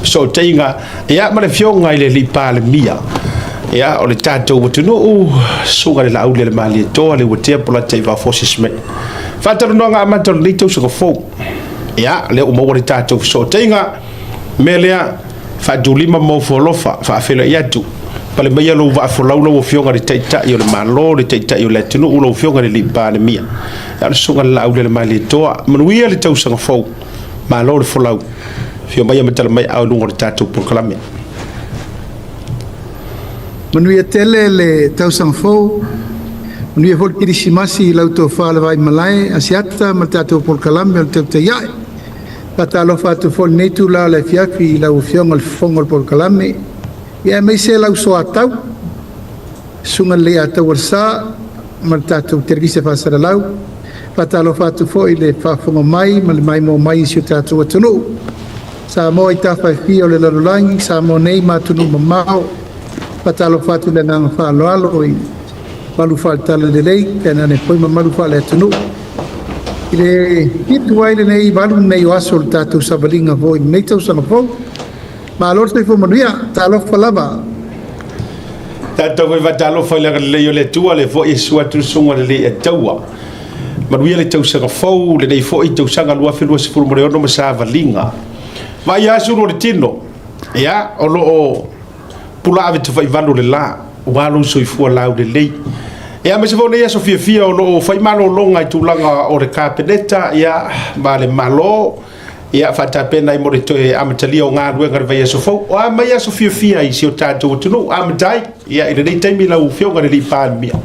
Fesootaiga, ia, ma le Afioga i le Alii Palemia, ia, o le tatou atunuu, Susuga i le Laaulialemalietoa Leuatea Polataivao Fosi Smith. Faatalanoaga amata o lenei tausaga fou. Ia, lea ua maua le tatou fesootaiga, mea lea, faatulima ma ofo alofa, faafeiloai atu. Pale maia lou vaa folau lau Afioga i le Taitai o le Malo, le Taitai o le atunuu, lau Afioga i le Alii Palemia. Ia, o le Susuga i le Laaulialemalietoa, manuia le tausaga fou. Malo le folau. Afio maia ma tala mai aao i luga o le tatou polokalame. Manuia tele le tausaga fou, manuia foi le Kerisimasi i lau tofa le Vaimalae, Asiata ma le tatou polokalame o le Tautai Ae. Faatalofa atu foi i lenei itula o le afiafi i lau Afioga i le Fofoga o le Polokalame, ia aemaise lau soatau, Susuga i le Leiataualesa ma le tatou Televisa Faasalalau. Faatalofa atu foi i le faafofoga mai ma le maimoa mai i si o tatou atunuu. Samoa i tafa e fia o le lalolagi, Samoa nei ma atunuu mamao. Faatalofa atu i le agaga faaaloalo i malu faale-Talalelei, tainane foi mamalu faale-atunuu. I le fitu ai lenei valu nei o aso o le tatou savaliga foi i lenei tausaga fou. Malo le soifua manuia, talofa lava. Tatou foi faatalofa i le agalelei o le Atua, le foi e susu atu le susuga i le Leiataua. Manuia le tausaga fou, lenei foi tausaga 2026 ma savaliga. Vaai lava sulu o le tino, ia, o lo o pula ave tafaivalu o le la, ua lou soifua laulelei. Ia, aemaise foi o nei aso fiafia o lo o fai malologa i tulaga o le Kapeneta, ia, ma le Malo, ia, faatapena ai mo le toe amatalia o galuega i le vaiaso fou. O a mai aso fiafia i si o tatou atunuu, amata ai, ia, i lenei taimi lau Afioga i le Alii Palemia.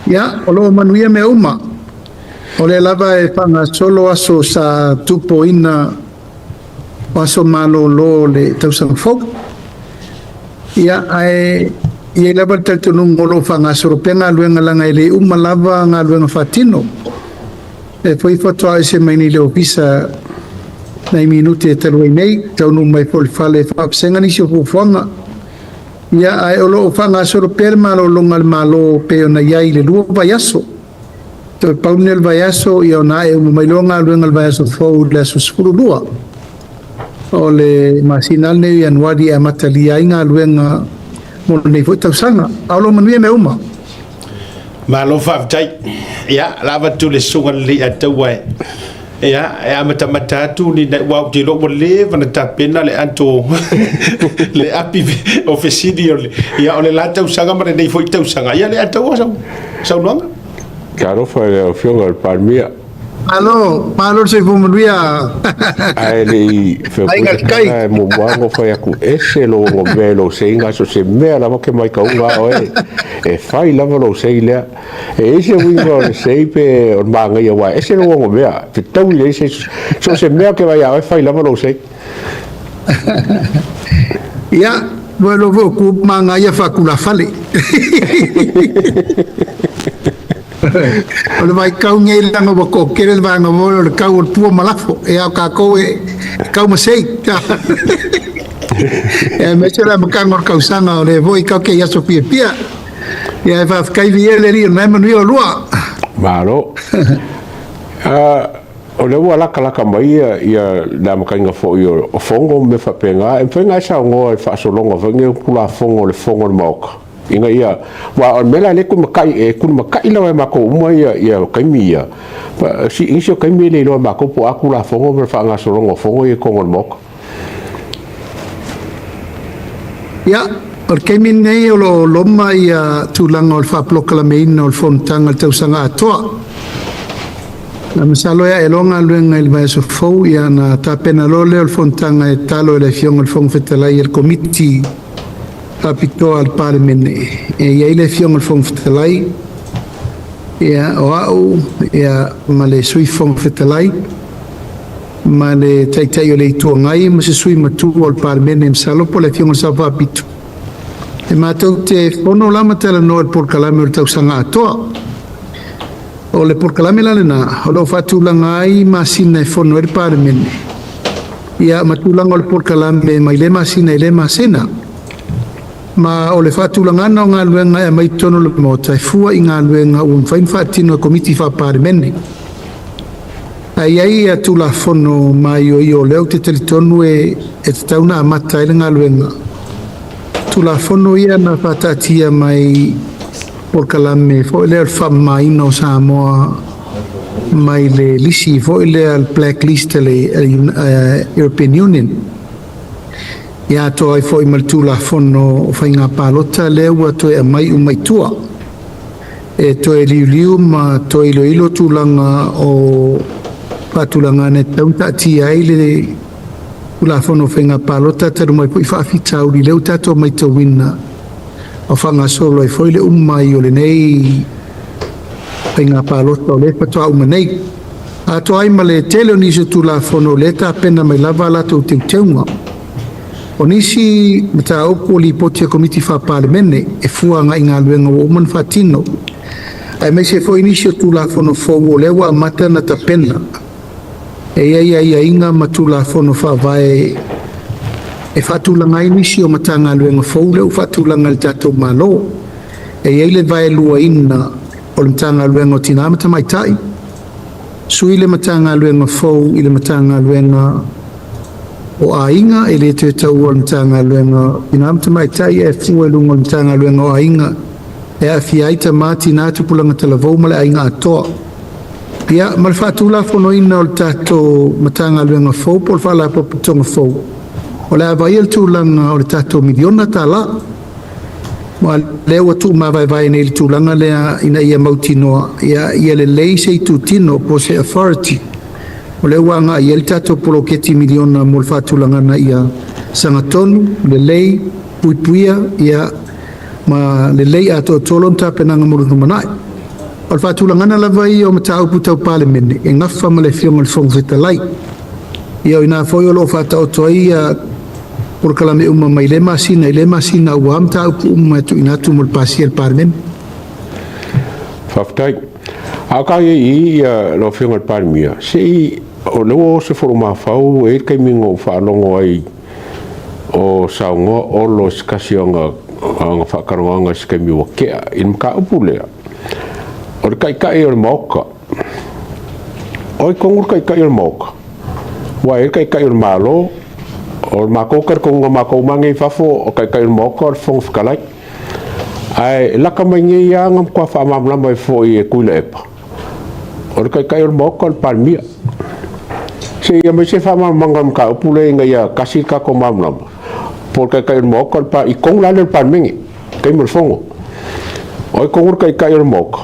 Ia, o lo o manuia mea uma. O lea lava e faagasolo aso sa tupoina o aso malolo o le tausaga fou. Ia, ae i ai lava le talitonuga o lo o faagasolo pea galuega leaga e le uma lava galuega faatino. E foi faatoa ese mai nei le ofisa nai minute e talu ai nei, taunuu mai foi i le fale e faavasega nisi o fuafuaga. Ia, ae o lo o faagasolo pea le malologa a le Malo pei ona i ai i le 2 vaiaso. Toe pau lenei o le vaiaso, ia ona ae uma mai loa galuega i le vaiaso fou i le aso 12 o le masina lenei o Ianuari e amatalia ai galuega mo lenei foi tausaga. A o lo o manuia mea uma. Malo faafetai. Ia, o le a avatu le susuga i le Leiataua e, ia, e amatamata atu ni nai, aua ou te iloa ua leva ona tapena le ato, le api o fesili o le, ia, o le la tausaga ma lenei foi tausaga. Ia, Leiataua, sau saunoaga. Talofa i lau Afioga i le Palemia. Malo, malo le soifua manuia. Ae le i Aiga feopui i le tai. e muamua ona fai atu ese lou ogomea i lou seiga, so se mea lava ke mai kauga a oe, e fai lava lou sei lea. E i ai se uiga o le sei pe o le magaia, aua e ese lou ogomea, fetaui leai se so se mea ke vai a oe, fai lava lou sei. Ia, ua iloa foi o ku magaia faakulafale. O le vaitau nei leaga ua toatele le vaega foi o le tau o le pua ma lafo. E ao tatou e tau ma sei. E aemaise le amataga o le tausaga o lea foi tatou te i aso fiafia. Ia e faafetai viia le Alii o lena e manuia o lua. Malo. O lea ua latalata mai ia le amataga foi o fono ma mea faapena, e mafai ona e saunoa i le faasologa foi nei o Tulafono o le Fono a le Maota, ina ia, aua o le mea la lea e tulimatai, e tulimatai lava e matou uma ia taimi ia, nisi o taimi e le iloa e matou po o a Tulafono ma le faagasologa o fono ia i totonu o le Maota. Ia, o le taimi lenei o lo o loma ia tulaga o le faapolokalameina o le fonotaga i le tausaga atoa. Na masalo e ae loa galuega i le vaiaso fou, ia na tapena loa lea o le fonotaga e talo e le Afioga i le Fofoga Fetalai e le Komiti Faapitoa a le Palemene. E i ai le Afioga i le Fofoga Fetalai, ia o au, ia ma le Sui Fofoga Fetalai, ma le Taitai o le Itu Agai ma se sui matua o le Palemene, masalo po o le Afioga i le Sao Faapito. E matou te fono la ma talanoa i le polokalame o le tausaga atoa. O le polokalame la lena o lo o faatulaga ai masina e fono ai le Palemene, ia ma tulaga o le polokalame mai lea masina i lea masina. Ma o le faatulagaga o galuega e aumai i totonu o le Maota e fua i galuega ua mafai ona faatino e Komiti Faa-Palemene. Ae i ai Tulafono maioio o lea ou te talitonu e tatau ona amata ai le galuega. Tulafono ia na faataatia mai polokalame foi lea o le faamamaina o Samoa mai le lisi foi lea, le blacklist a le European Union. Ia atoa ai foi ma le Tulafono o Faiga Palota lea ua toe aumai uma i tua e toe liuliu ma toe iloilo tulaga o faatulagaga e tatau ona taatia ai le Tulafono o Faiga Palota talu mai foi faafitauli lea ua tatou matauina o faagasolo ai foi le uma ai o lenei faiga palota o lea faatoa uma nei. Atoa ai ma le tele o nisi o Tulafono o lea e tapena mai lava a latou teuteuga. O nisi mataupu o Lipoti a Komiti Faa-Palemene e fua agai i galuega ua uma ona faatino, aemaise foi nisi o Tulafono fou o lea ua amata ona tapena. E i ai aiaiga ma Tulafono Faavae e faatulaga ai nisi o Matagaluega fou lea ua faatulaga e le tatou Malo. E i ai le vaeluaina o le Matagaluega o Tina ma Tamaitai, sui le Matagaluega fou i le Matagaluega o Aiga, e le toe taua o le Matagaluega o Tina ma Tamaitai ae fua i luga o le Matagaluega o Aiga e aafia ai tama, tina, tupulaga talavou ma le aiga atoa. Ia ma le faatulafonoina o le tatou Matagaluega fou po o le Faalapotopotoga fou, o le a vaaia le tulaga o le tatou miliona tala. Ma o lea ua tuumavaevae nei i le tulaga lea ina ia mautinoa ia lelei se itutino po o se authority o lea ua agai i ai le tatou poloketi miliona mo le faatulagaga ia sagatonu, lelei, puipuia ia ma lelei atoatoa lona tapenaga mo le lumanai. O le faatulagaga lava ia o mataupu tau Palemene e nafa ma le Afioga i le Fofoga Fetalai. Ia o ina foi o lo o faataoto ai ia polokalame uma mai lea masina i lea masina aua mataupu uma e tuuina atu mo le pasia e le Palemene. Faafetai. A o ka i i ia lau Afioga i le Palemia, se i o lea ua oso foi i lou mafaufau, e i ai le taimi na ou faalogo ai o saunoa Olo i se tasi o ana faatalanoaga i se taimi ua tea i le mataupu lea, o le Taitai o le Maota. O ai tonu le Taitai o le Maota? Aua e i ai le Taitai o le Malo, o le matou talitonuga matou uma nei i fafo, o le Taitai o le Maota o le Fofoga Fetalai. Ae lata mai nei lava na matua faamalamalama ai foi e Tuilaepa, o le Taitai o le Maota o le Palemia. Se i aumai se faamalamalamaga o le mataupu lea ina ia tasi le tatou malamalama, po o le Taitai o le Maota o le Palemia, i totonu la lea o le Palemene, taimi o le Fono. O ai tonu le Taitai o le Maota?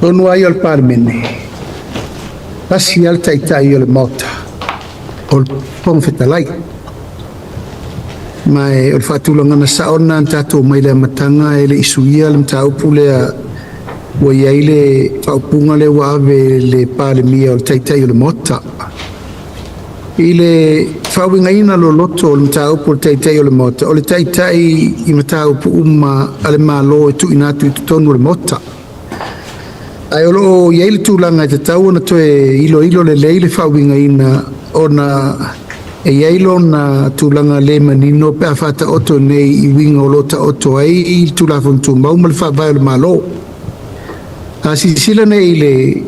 Tonu lava ia o le Palemene, tasi lava le Taitai o le Maota, o le Fofoga Fetalai. Ma o le faatulagaga sao lena na tatou mai le amataga e le i suia le mataupu lea ua i ai le faaupuga lea ua ave i le Palemia o le Taitai o le Maota. I le faauigaina loloto o le mataupu o le Taitai o le Maota, o le taitai i mataupu uma a le Malo e tuuina atu i totonu o le Maota. Ae o lo o i ai le tulaga e tatau ona toe iloilo lelei le faauigaina ona e i ai lona tulaga le manino pe a faataoto nei i uiga o lo o taoto ai le Tulafono Tumau ma le Faavae o le Malo. A silasila nei i le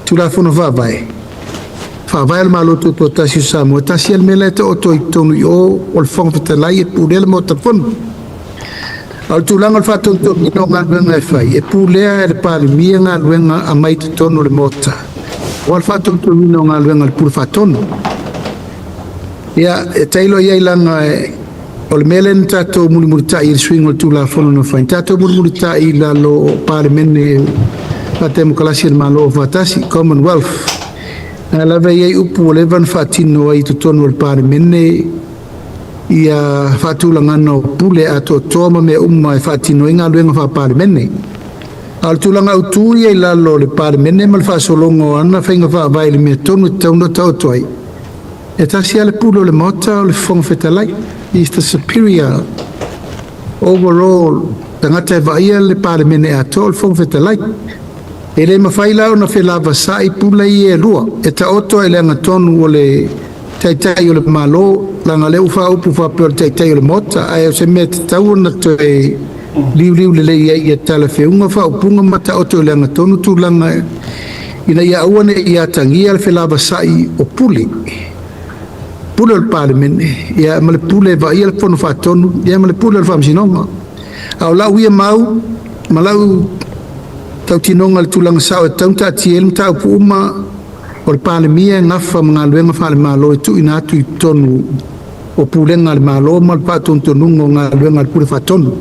Tulafono Faavae, Faavae o le Malo Tutoatasi o Samoa, tasi lava le mea la e taoto i totonu i o, o le Fofoga Fetalai e pulea le Maota Fono. A o le tulaga o le faatonutonuina o galuega e fai, e pulea e le Palemia galuega aumai i totonu o le Maota, aua le faatonutonuina o galuega a le Pule Faatonu. Ia, e tailo i ai leaga o le mea lea na tatou mulimulitai i le suiga o le Tulafono na fai, na tatou mulimulitai i lalo o Palemene Faatemokarasi a le Malo Aufaatasi, Commonwealth. Na lava e i ai upu ua leva ona faatino ai i totonu o le Palemene ia faatulagaga o pule atoatoa ma mea uma e faatino ai galuega faa-Palemene. A o le tulaga autu ia i lalo o le Palemene ma le faasologa o ana faiga faavae i le mea tonu e tatau ona taoto ai, e tasi lava le pule o le Maota o le Fofoga Fetalai. He is the superior overall tagata e vaaia le Palemene atoa o le Fofoga Fetalai. E le mafai la ona felavasai pule ia e lua, e taoto ai le agatonu o le Taitai o le Malo, leaga o lea ua faaupu faapea o le Taitai o le Maota, ae o se mea e tatau ona toe liuliu lelei ai ia talafeuga faaupuga ma taoto i le agatonu tulaga. ina ia aua ne i atagia le felavasa'i o pule, pule o le Palemene, ia ma le pule e vaaia le Fono Faatonu, ia ma le pule o le Faamasinoga. A o lau ia mau ma lau tautinoga i le tulaga sao e tatau ona taatia ai le mataupu uma, o le Palemia e gafa ma galuega faale-Malo e tuuina atu i totonu o pulega a le Malo ma le faatonutonuga o galuega a le Pule Faatonu.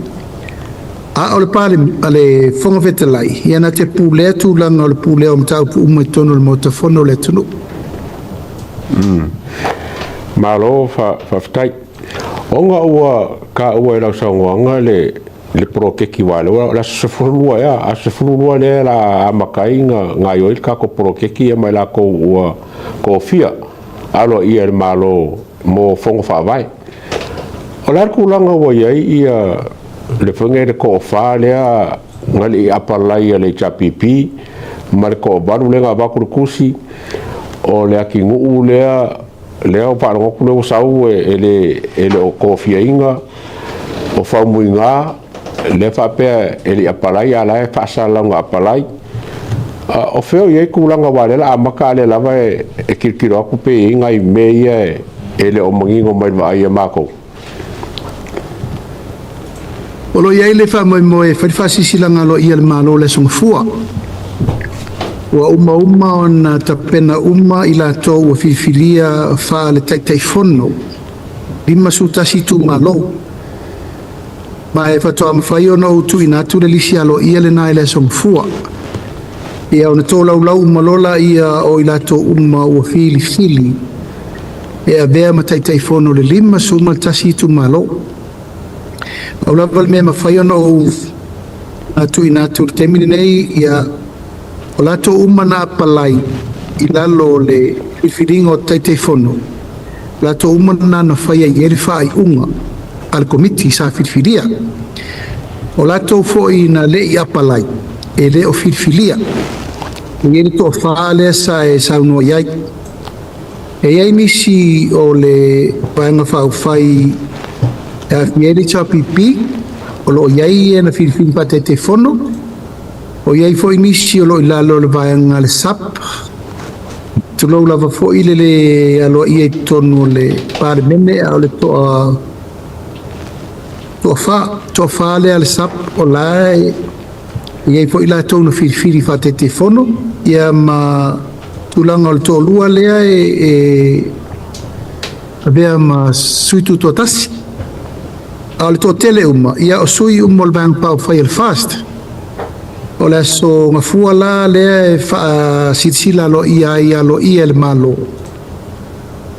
A o le Palemia, le Fofoga Fetalai, ia na te pulea tulaga o le pulea o mataupu uma i totonu o le Maota Fono o le atunuu. Malo faafetai. Ona ua taua i lau saunoaga le poloketi aua o le aso 12 ea, aso 12 lea o le a amata ai ona gaoioi le tatou poloketi ia ma i latou ua tofia aloaia e le Malo mo Fono Faavae. O le a le tulaga ua i ai ia le foi lenei le toafa lea na le i apalai a le HRPP ma le toavalu lea na avatu le tusi o le atinuu lea lea ua faalogo atu lea ua sau e le o tofiaina o Faumuina lea faapea e le i apalai a o la e faasalalau na apalai. O fea o i ai tulaga aua o lea o le a amata a o lea lava e tilotilo atu pe i ai nai mea ia e le o manino mai i le vaai a matou. O lo o i ai le faamoemoe e fai le faasilasilaga aloaia a le Malo i le Aso Gafua. Ua uma ona tapena uma i latou ua filifilia faale-Taitaifono 51 itumalo. Ma e faatoa mafai ona ou tuuina atu le lisi aloaia lena i le Aso Gafua. Ia ona tolaulau uma loa lea o i latou uma ua filifili e avea ma Taitaifono o le 51 itumalo. Pau lava le mea e mafai ona ou tuuina atu i le taimi lenei, ia, o latou uma na apalai i lalo o le filifiliga o Taitaifono, o latou uma na na faia i ai le faaiuga a le Komiti sa filifilia. O latou foi na le i apalai, e le o filifilia. E i ai le toafa lea sa e saunoa i ai. E i ai nisi o le Vaega Faaupufai e aafia ai le HRPP, o lo o i ai e na filifili faataitaifono, o i ai foi nisi o lo o i lalo o le vaega a le SUP, tulou lava foi le le aloaia i totonu o le Palemene, a o le toa toafa lea a le SUP, o la e i ai foi latou na filifili faataitaifono, ia ma tulaga o le toalua lea e avea ma sui tutoatasi. A o le toatele uma, ia o sui uma o le Vaega Faaupufai a le FAST. O le aso Gafua la lea e faasilasila aloaia ai aloaia e le Malo.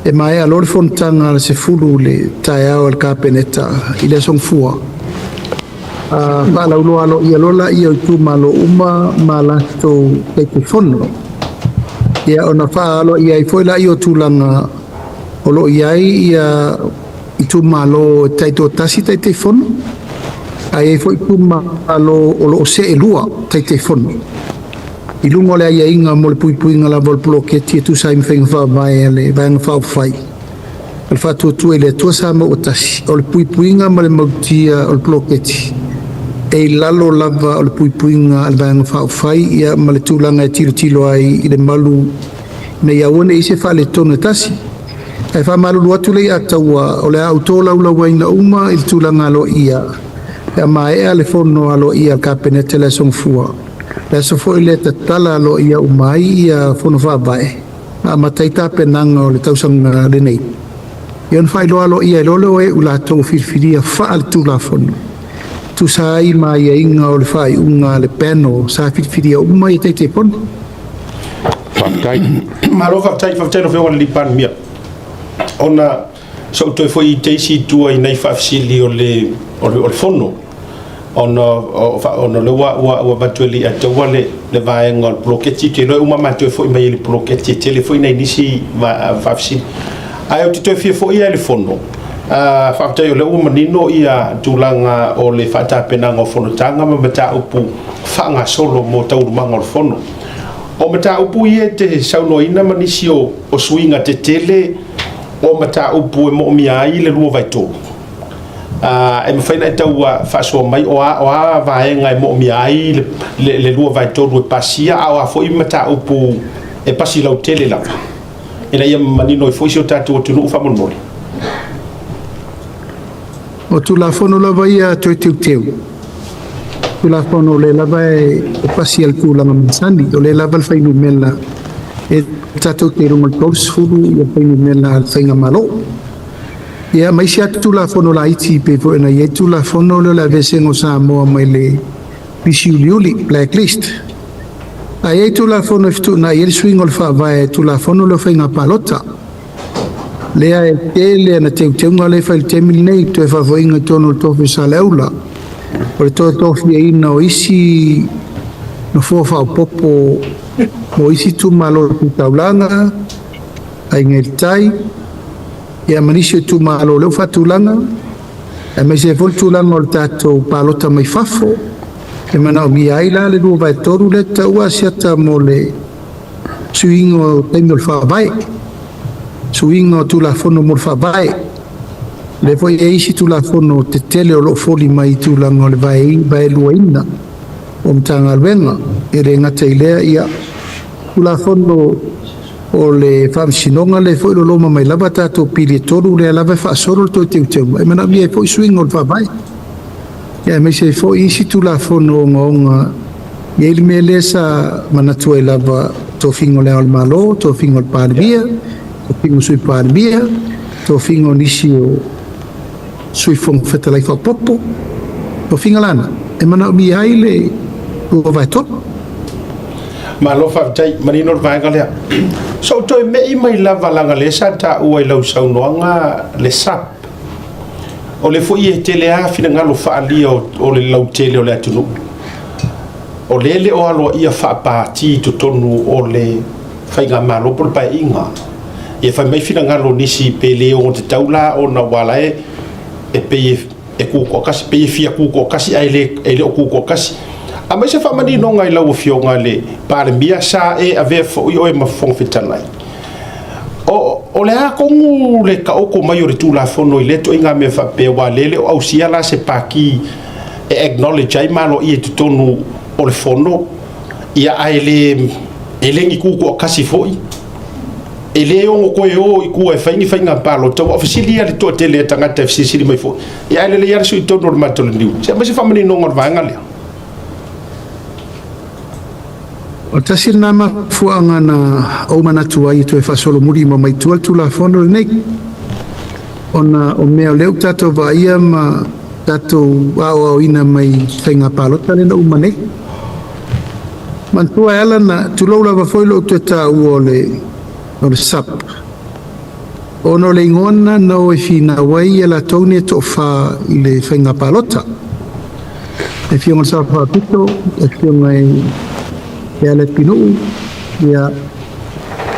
E maea loa le fonotaga a le 10 le taeao a le Kapeneta i le aso Gafua. Faalauloa aloaia loa laia o itumalo uma ma latou taitaifono. Ia ona faaaloaia ai foi laia o tulaga o lo o i ai ia itumalo taitoatasi taitaifono, ae i ai foi itumalo o lo o seelua taitaifono. I luga o le aiaiga mo le puipuiga lava o le poloketi e tusa ai ma faiga faavae a le Vaega Faaupufai o le Faatuatua i le Atua Samoa ua Tasi, o le puipuiga ma le malutia o le poloketi e i lalo lava o le puipuiga a le Vaega Faaupufai, ia ma le tulaga e tilotilo ai i le malu ina ia aua ne i se faaletonu e tasi. Ae faamalulu atu le Leiataua, o le a ou tolaulauina uma i le tulaga aloaia pe a maea le fono aloaia a le Kapeneta i le aso Gafua. Le aso foi lea tatala aloaia uma ai ia fono faavae ma amata ai tapenaga o le tausaga lenei. Ia ona faailoa aloaia ai loa lea o e ua latou filifilia faale-tulafono tusa ai ma aiaiga o le faaiuga a le panel sa filifilia uma ia Taitaifono. Faafetai. Malo faafetai, faafetai lau Afioga i le Palemia. Ona sa ou toe foi i te isi i tua i nai faafesili o le fono, ona o lea ua avatu e Leiataua le vaega o le poloketi. Ou te iloa e uma matou foi mai i le poloketi, e tele foi nai nisi faafesili. Ae ou te toe fia foi lava i le fono. Faafetai o lea ua manino ia tulaga o le faatapenaga o fonotaga ma mataupu faagasolo mo taualumaga o le fono. O mataupu ia e te saunoaina ma nisi o suiga tetele o mataupu e moomia ai le 2/3. E mafai ona e tau faasoa mai o a, o a vaega e moomia ai le, le, le 2/3 e pasia, a o a foi mataupu e pasi lautele lava, ina ia manino ai foi si o tatou atunuu faamolemole. O Tulafono lava ia toe teuteu. Tulafono o lea lava e pasi i le tulaga masani, o lea lava le fuainumera e tatou te i luga o le 30 ia fuainumera a le Faigamalo. Ia ma isi atu Tulafono laiti pei foi ona i ai Tulafono lea o le aveesega o Samoa mai le lisi uliuli, blacklist. A i ai Tulafono e fetuunai ai le suiga o le Faavae, Tulafono lea o Faiga Palota. Lea e tele ana teuteuga lea e fai i le taimi lenei, toe faafoiga i totonu o le tofi o Saleaula, o le toe tofiaina o isi nofoa faaopoopo mo isi itumalo tu taulaga, Aiga i le Tai, ia ma nisi o itumalo o lea ua faatulaga, aemaise ai foi le tulaga o le tatou palota mai fafo, e manaomia ai la le 2/3 lea taua asiata mo le suiga o taimi o le Faavae, suiga o Tulafono mo le Faavae. Lea foi e isi Tulafono tetele o lo o foli mai i tulaga o le vaeluaina o Matagaluega. E le gata i lea, ia Tulafono o le Faamasinoga lea foi loloma mai lava tatou pili e tolu, lea lava e faasolo le toe teuteuga, e manaomia ai foi suiga o le Faavae. Ia aemaise ai foi isi Tulafono ogaoga i ai le mea lea sa manatu ai lava, tofiga o le Ao o le Malo, tofiga o le Palemia, tofiga o Sui Palemia, tofiga o nisi o Sui Fofoga Fetalai faaopoopo, tofiga lana, e manaomia ai le 2/3. Malo faafetai, manino le vaega lea. So ou toe me'i mai lava leaga lea sa taua i lau saunoaga le SAP. O le foi e tele lava finagalo faaalia o le lautele o le atunuu. O lea e le o aloaia faapati i totonu o le Faigamalo po o le Paeaiga. Ia fai mai finagalo o nisi pe le ono tatau la ona ua ala e pei e tutoatasi, pei e fia tutoatasi ae le, e le o tutoatasi. Aumai se faamaninoga i lau Afioga i le Palemia, sa e avea foi oe ma Fofoga Fetalai. O le a tonu le taoto mai o le Tulafono i lea ituaiga mea faapea, aua o lea e le o ausia la se pati e acknowledge ai ma aloaia i totonu o le Fono, ia ae le, e le ni tutoatasi foi. E le ono toe o i tua e fai ni faiga palota, aua o fesili ia a le toatele a tagata e fesilisili mai foi, ia ae lelei lava le sui tonu o le matou laniu. Se aumai se faamaninoga o le vaega lea. O le tasi lena mafuaaga na ou manatu ai e toe faasolomuli ma mai tua le Tulafono lenei, ona o mea o lea ua tatou vaaia ma tatou aoaoina mai faiga palota lea na uma nei. Manatua e ala na tulou lava foi lou toe taua o le SAP, ona o le igoa lena na o e finau ai ia latou nei e toafa i le faiga palota. Le Afioga i le Sao Faapito, le Afioga i Lealatinuu, ia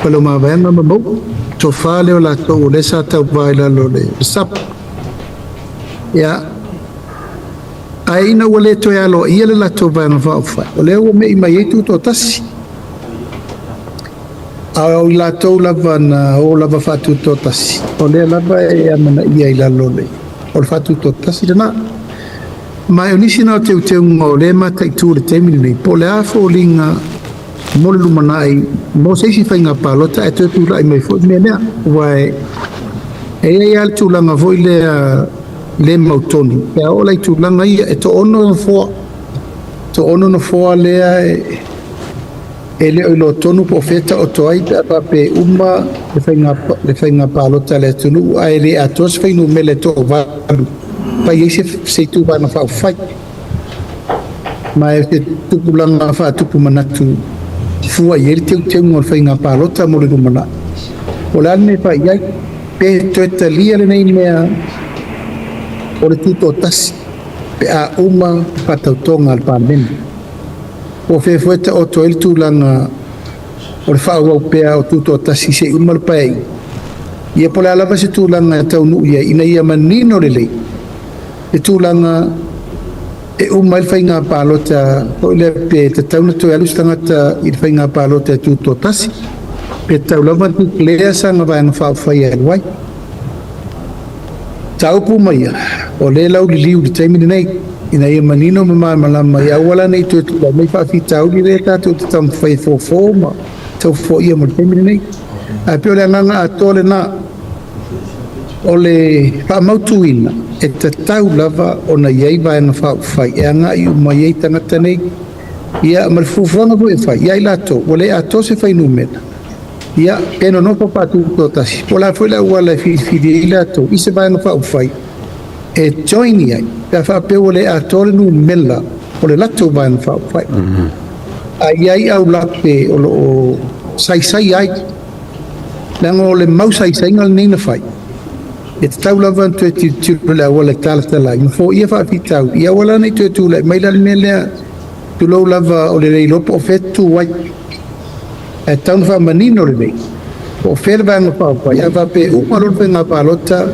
Faleomavaega ma Mauu, toafa lea o latou o lea sa tauva i lalo o le SAP. Ia, ae ina ua le toe aloaia le latou vaega faaupufai, o lea ua me'i mai ai tutoatasi. A o i latou lava na o lava faatutoatasi, o lea lava e amanaia i lalo o le faatutoatasi lena. Ma o nisi na o teuteuga o lea e mataitu i le taimi lenei, po o le a foliga mo le lumanai mo se isi faiga palota ae toe tulai mai foi le mea lea. Aua e i ai lava le tulaga foi lea le mautonu, pe a oo la i tulaga ia, e toaono nofoa, toaono nofoa lea e le o iloa tonu po o fea e taoto ai pe a faapea e uma le faiga palota a le atunuu ae le atoa se fuainumera e toavalu fai ai se ituvaga faaupufai. Ma e se tupulaga faatupu manatu fua i ai le teuteuga o le faiga palota mo le lumanai. O le a le mea e fai i ai? Pe toe talia lenei mea o le tutoatasi pe a uma faatautoga a le Palemene. Po o fea foi e taoto ai le tulaga o le faaauau pea o tutoatasi se i uma le paeaiga. Ia po o le a lava se tulaga e taunuu i ai ina ia manino lelei le tulaga e uma ai le faiga palota foi lea, pe tatau ona toe alu se tagata i le faiga palota e tutoatasi, pe tatau lava ona declare sana vaega faaupufai e alu ai. Mataupu uma ia, o lea e lauliliu i le taimi lenei, ina ia manino ma malamalama i auala nei toe tulai mai faafitauli lea tatou te taumafai e fofo ma tau foia mo le taimi lenei. Ae pei o le agaga atoa lena, o le faamautuina e tatau lava ona i ai vaega faaupufai e agai uma i ai tagata nei, ia ma le fuafuaga foi e fai ia i latou ua le atoa se fuainumera, ia pe nonofo faatutoatasi, po o le a foi le auala e filifili ai latou i se vaega faaupufai e join i ai, pe a faapea ua le atoa le numera o le latou vaega faaupufai. Ae i ai aulape o lo o saisai ai, leaga o le mau saisaiga lenei na fai, e tatau lava ona toe tilotilo i le auala e talatala ai ma foia faafitauli i auala nei toe tulai mai la le mea lea, tulou lava o le le iloa po o fea e tu ai. Ae tatau ona faamanino lelei po o fea le vaega faaupufai. A faapea e uma loa le faiga palota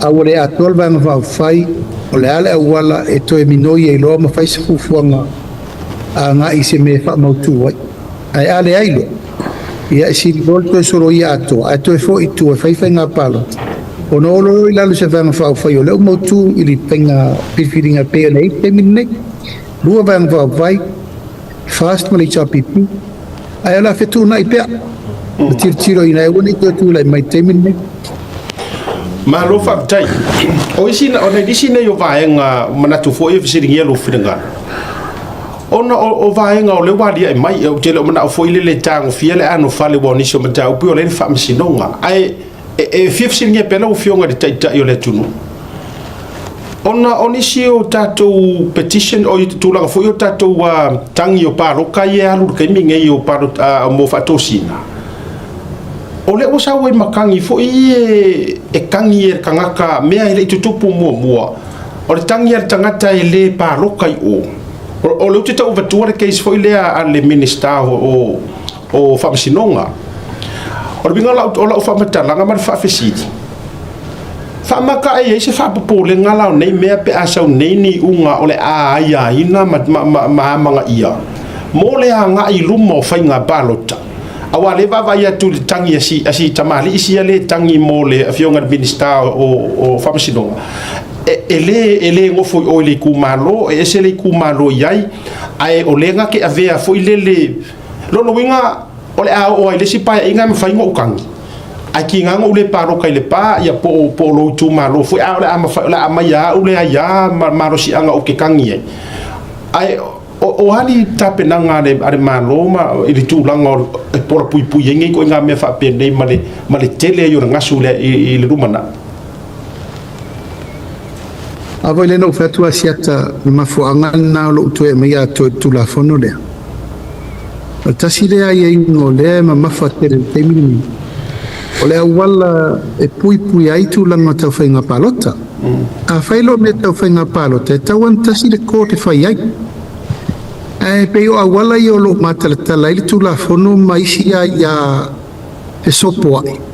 a ua le atoa le vaega faaupufai, o le a le auala e toe minoi ai loa ma fai se fuafuaga agai i se mea e faamautu ai. Ae a leai loa, ia e sili loa le toe soloia atoa ae toe foi i tua e fai faiga palota, ona o loa i lalo o se vaega faaupufai o lea ua mautu i le faiga filifiliga e pei ona i ai le taimi lenei. Lua vaega faaupufai, FAST ma le HRPP, ae o le a fetuunai pea ma tilotilo ina ia aua ne i toe tulai mai i le taimi lenei. Malo faafetai. O isi, o nisi nei o vaega manatu foi e fesiligia lou finagalo, ona o vaega o lea ua aliae mai, ou te le o manao foi lele e tagofia le anofale, ua o nisi o mataupu o lea e i le faamasinoga. Ae e fia fesiligia pea lau Afioga i le Taitai o le atunuu, ona o nisi o tatou petition, o tulaga foi o tatou tagi o paloka ia e alu i le taimi nei o palota mo faatosina, o lea ua sau ai ma tagi foi e tagi e le tagata mea e le i tutupu muamua, o le tagi a le tagata e le paloka i o. O lea ou te tau avatua le case foi lea a le Minisita o Faamasinoga. O le uiga o lau faamatalaga ma le faafesili, faamata e i ai se faapopolega la o nei mea pe a sau nei ni iuga o le a aiaina ma amanaia mo le agai i luma o faiga palota, aua le vaavaai atu i le tagi a si tamalii sia le tagi mo le Afioga i le Minisita o Faamasinoga, e le nofo i o i le itumalo, e ese le itumalo i ai, ae o lea na te avea foi lele lona uiga o le a oo ai le isi paeaiga e mafai ona ou tagi, ae tiga ona ou le paloka i le pa ia po o lou itumalo foi, a o le a mafai, o le a aumai au le aia ma malosiaga ou te tagi ai. Ae o a ni tapenaga a le Malo ma i le tulaga o e pola puipui ai nei ituaiga mea faapenei ma le tele ai o le gasu i le lumanai? A foi lea na ou fai atu Asiata, o le mafuaaga lena o lou toe aumaia atoa i le Tulafono lea. O le tasi lea aiaiga o lea e mamafa tele i le taimi lenei, o le auala e puipui ai tulaga tau faiga palota. A fai loa mea tau faiga palota, e tatau ona tasi le court e fai ai. Ae pei o auala ia o lo o matalatala ai le Tulafono ma isi aia fesopoai.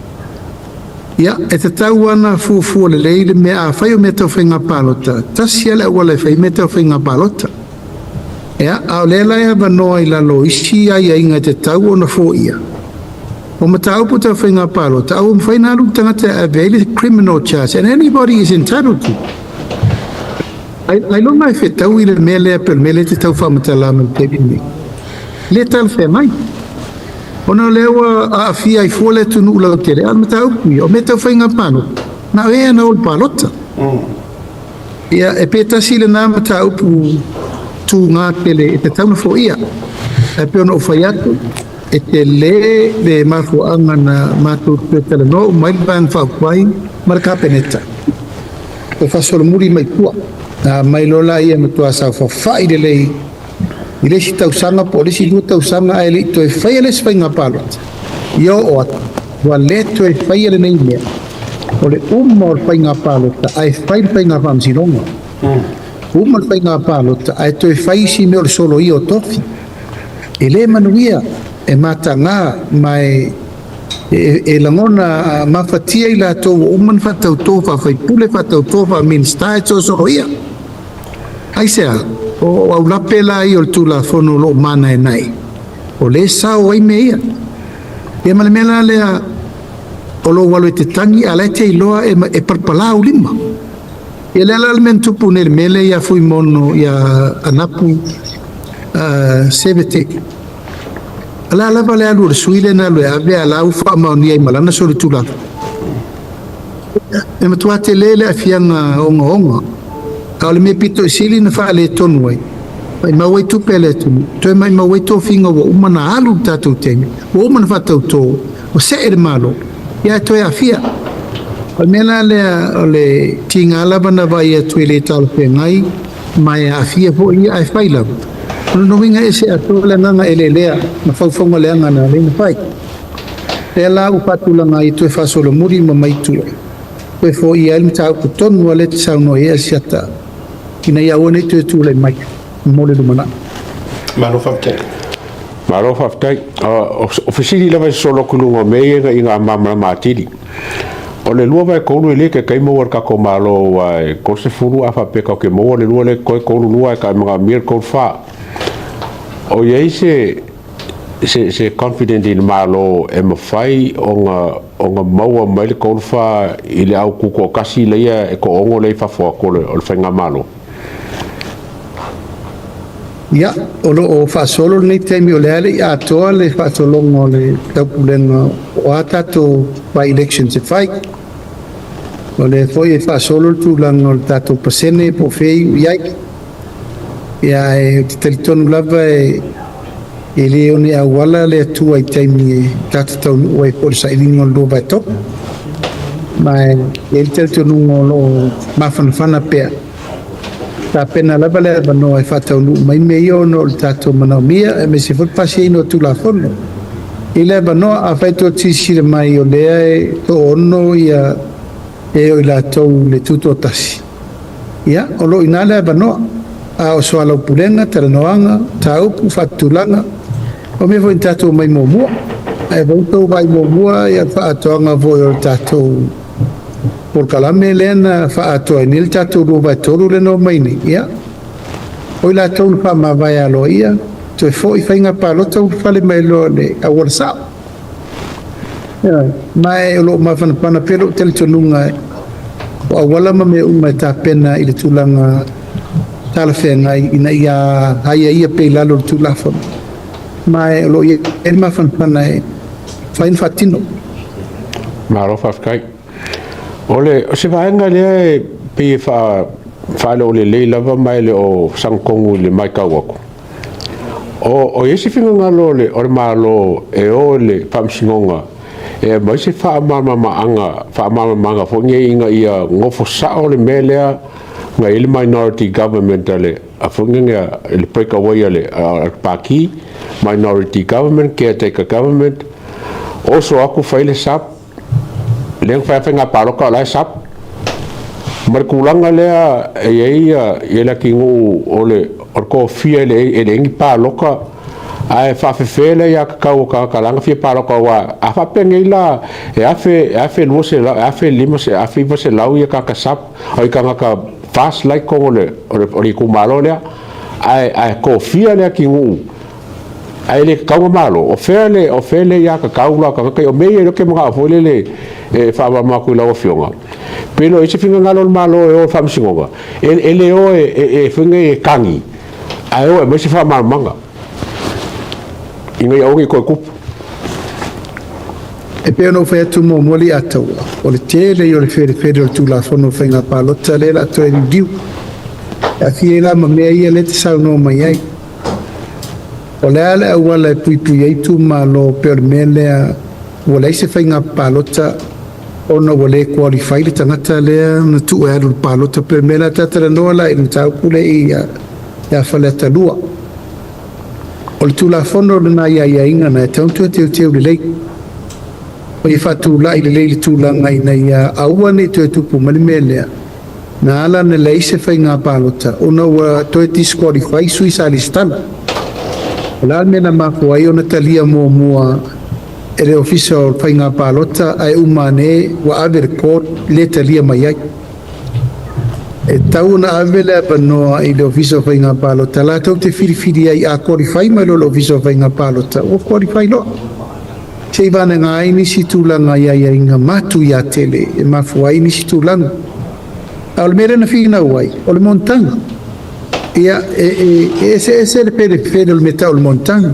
Ia, e tatau ona fuafua lelei le mea a fai o mea tau faiga palota, tasi lava le auala e fai ai mea tau faiga palota. Ia, a o lea la e avanoa i lalo o isi aiaiga e tatau ona foia, o mataupu tau faiga palota, a ua mafai ona alu le tagata e ave ai le criminal charge, and anybody is entitled to. Ailoga e fetaui le mea lea pe o le mea lea e te tau faamatala mai i le taimi lenei. E le talafeagai. Ona o lea ua aafia ai fua le atunuu lautele, a o le mataupu ia, o mea tau faiga palota, na o e ana o le palota. Ia, e pe tasi lena mataupu tugā tele e tatau ona foia. Ae pei ona ou fai atu, e tele le mafuaaga na matou toe talanoa uma ai le Vaega Faaupufai ma le Kapeneta. Toe faasolomuli mai tua. Na aumai loa la ia matua saofafai lelei i le isi tausaga po o le isi 2 tausaga ae le i toe faia le isi faiga palota, ia oo atu, ua le toe faia lenei mea o le uma o le faiga palota ae fai le faiga faamasinoga. Uma le faiga palota ae toe fai isi mea o le soloia o tofi. E le manuia, e matagā ma e lagona mafatia i latou ua uma ona faatautō faa-faipule, faatautō faa-Minisita e toe soloia. Aisea? O aulape la ia o le Tulafono o lo o manaenae, o lea e sao ai mea ia. Ia ma le mea la lea, O lou alu e te tagi a o la e te iloa e palapala ou lima. Ia lea la le mea na tupu nei i le mea lea ia Fuimono ia Anapu Sevete. O le a lava le alu o le sui lea na alu e ave a o la ua faamaonia ai ma lana solitulafono. E matua tele le aafiaga ogaoga, a o le mea pito i sili na faaletonu ai, maumau ai tupe a le atunuu, toe maumau ai tofiga ua uma ona alu le tatou taimi, ua uma ona faatauto, ua see le Malo, ia ae toe aafia. O le mea la lea o le tiga lava na vaai atu e le talafeagai ma e aafia foi ia, ae fai lava. O lona uiga e ese atoa le agaga eleelea ma faufauga leaga na ala ai ona fai. Lea la ua faatulaga ai e toe faasolomuli ma mai tua, toe foia ai le mataupu tonu lava lea e te saunoa i ai Asiata, ina ia aua ne i toe tulai mai mo le lumanai. Malo faafetai. Malo faafetai. O fesili lava e sosolo atu i luga o mea ia ina ia malamalama atili. O le 2/3 e le taitai maua e le tatou Malo aua e 30 a faapea tatou te maua le 2 lea e totoe 32 ae manaomia le 34. O i ai se se confident i le Malo e mafai ona maua mai le 34 i le au tutoatasi lea e toaono lea i fafo atu o le faigamalo? Ia, o lo o faasolo lenei taimi, o lea e le i atoa le faasologa o le taupulega o a tatou by-elections e fai. O lea foi e faasolo le tulaga o le tatou pasene po o fea e iu i ai. Ia, ae ou te talitonu lava e le one auala le Atua i taimi e tatou taunuu ai po o le sailiga o le 2/3. Ma e i ai le talitonuga o lo o mafanafana pea. Tapena lava le avanoa e faataunuu mai mea ia ona o le tatou manaomia, aemaise foi le pasiaina o Tulafono. I le avanoa, afai tou te silasila mai o lea e toaono ia e o i latou le tutoatasi, ia, o lo o i ina le avanoa. A o soalaupulega, talanoaga, mataupu, faatulaga, o mea foi na tatou omai muamua. Ae foi tou vaai muamua ia faaatoaga foi o le tatou polokalame lea na faaatoa ai nei le tatou 2/3 lea na omai nei, ia, o i latou na faamavae aloaia, toe foi faiga palota ua fale mai loa le auala sao. Ma e o lo o mafanafana pea lou talitonuga o auala ma mea uma e tapena i le tulaga talafeagai ina ia aiaia pea i lalo o le Tulafono. Ma e o lo o i ai le mafanafana e fai ona faatino. Malo faafetai. O le o se vaega lea e pei e faaleolelei lava ma e le o sagatonu i le matau atu. O i ai se finagalo o le Malo e o i le Faamasinoga e aumai se faamalamalamaga foi nei ina ia nofo sao le mea lea na i ai le minority government a le a foi nei le break away a le Pati, minority government, caretaker government, oso atu fai le SAP, lea na fai faiga palota o la e SAP. Ma le tulaga lea e i ai ia le atinuu o le tofia e leai ni palota ae faafefea le aiatatau o tagata la na fia palota, aua a faapea nei la e 1200, 1500, 1900 ia tagata SAP ai tagata FAST la i totonu o le itumalo lea, ae tofia le atinuu ae le tatau ona malo. O fea le aiatatau la o tagata? O mea ia o lea ou te manao foi lele e faamalamalama atu i lau Afioga, pe le o i ai se finagalo o le Malo e o i le Faamasinoga, e le o e foi nei e tagi, ae o e aumai se faamalamalamaga ina ia aua ne i toe tupu. E pei ona ou fai atu muamua le Ataua, o le tele ia o le felefele o le Tulafono o Faiga Palota lea o le a toe liliu. E aafia ai la ma mea ia lea e te saunoa mai ai. O le a le auala e puipui ai itumalo pei o le mea lea ua leai se faiga palota ona ua le qualify le tagata lea na tuu e alu i le palota, pei o le mea la tatalanoa la i le mataupu lea ia Faleata 2. O le Tulafono lena i aiaiga na e tatau ona toe teuteu lelei. O ia faatulai lelei le tulaga ina ia aua ne i toe tupu mai le mea lea. Na ala ona leai se faiga palota ona ua toe disqualify sui sa lesitala. O le a le mea na mafua ai ona talia muamua e le Ofisa o Faiga Palota ae uma ane ua ave le court le talia mai ai. E tatau ona ave le avanoa i le Ofisa o Faiga Palota latou te filifili ai. A qualify mai loa le Ofisa o Faiga Palota, ua qualify loa. Seivaga ai nisi tulaga i aiaiga matuia tele e mafua ai nisi tulaga. A o le mea lea na finau ai, o le monotaga. Ia, e eseese le pelefele o le mea tau o le monotaga.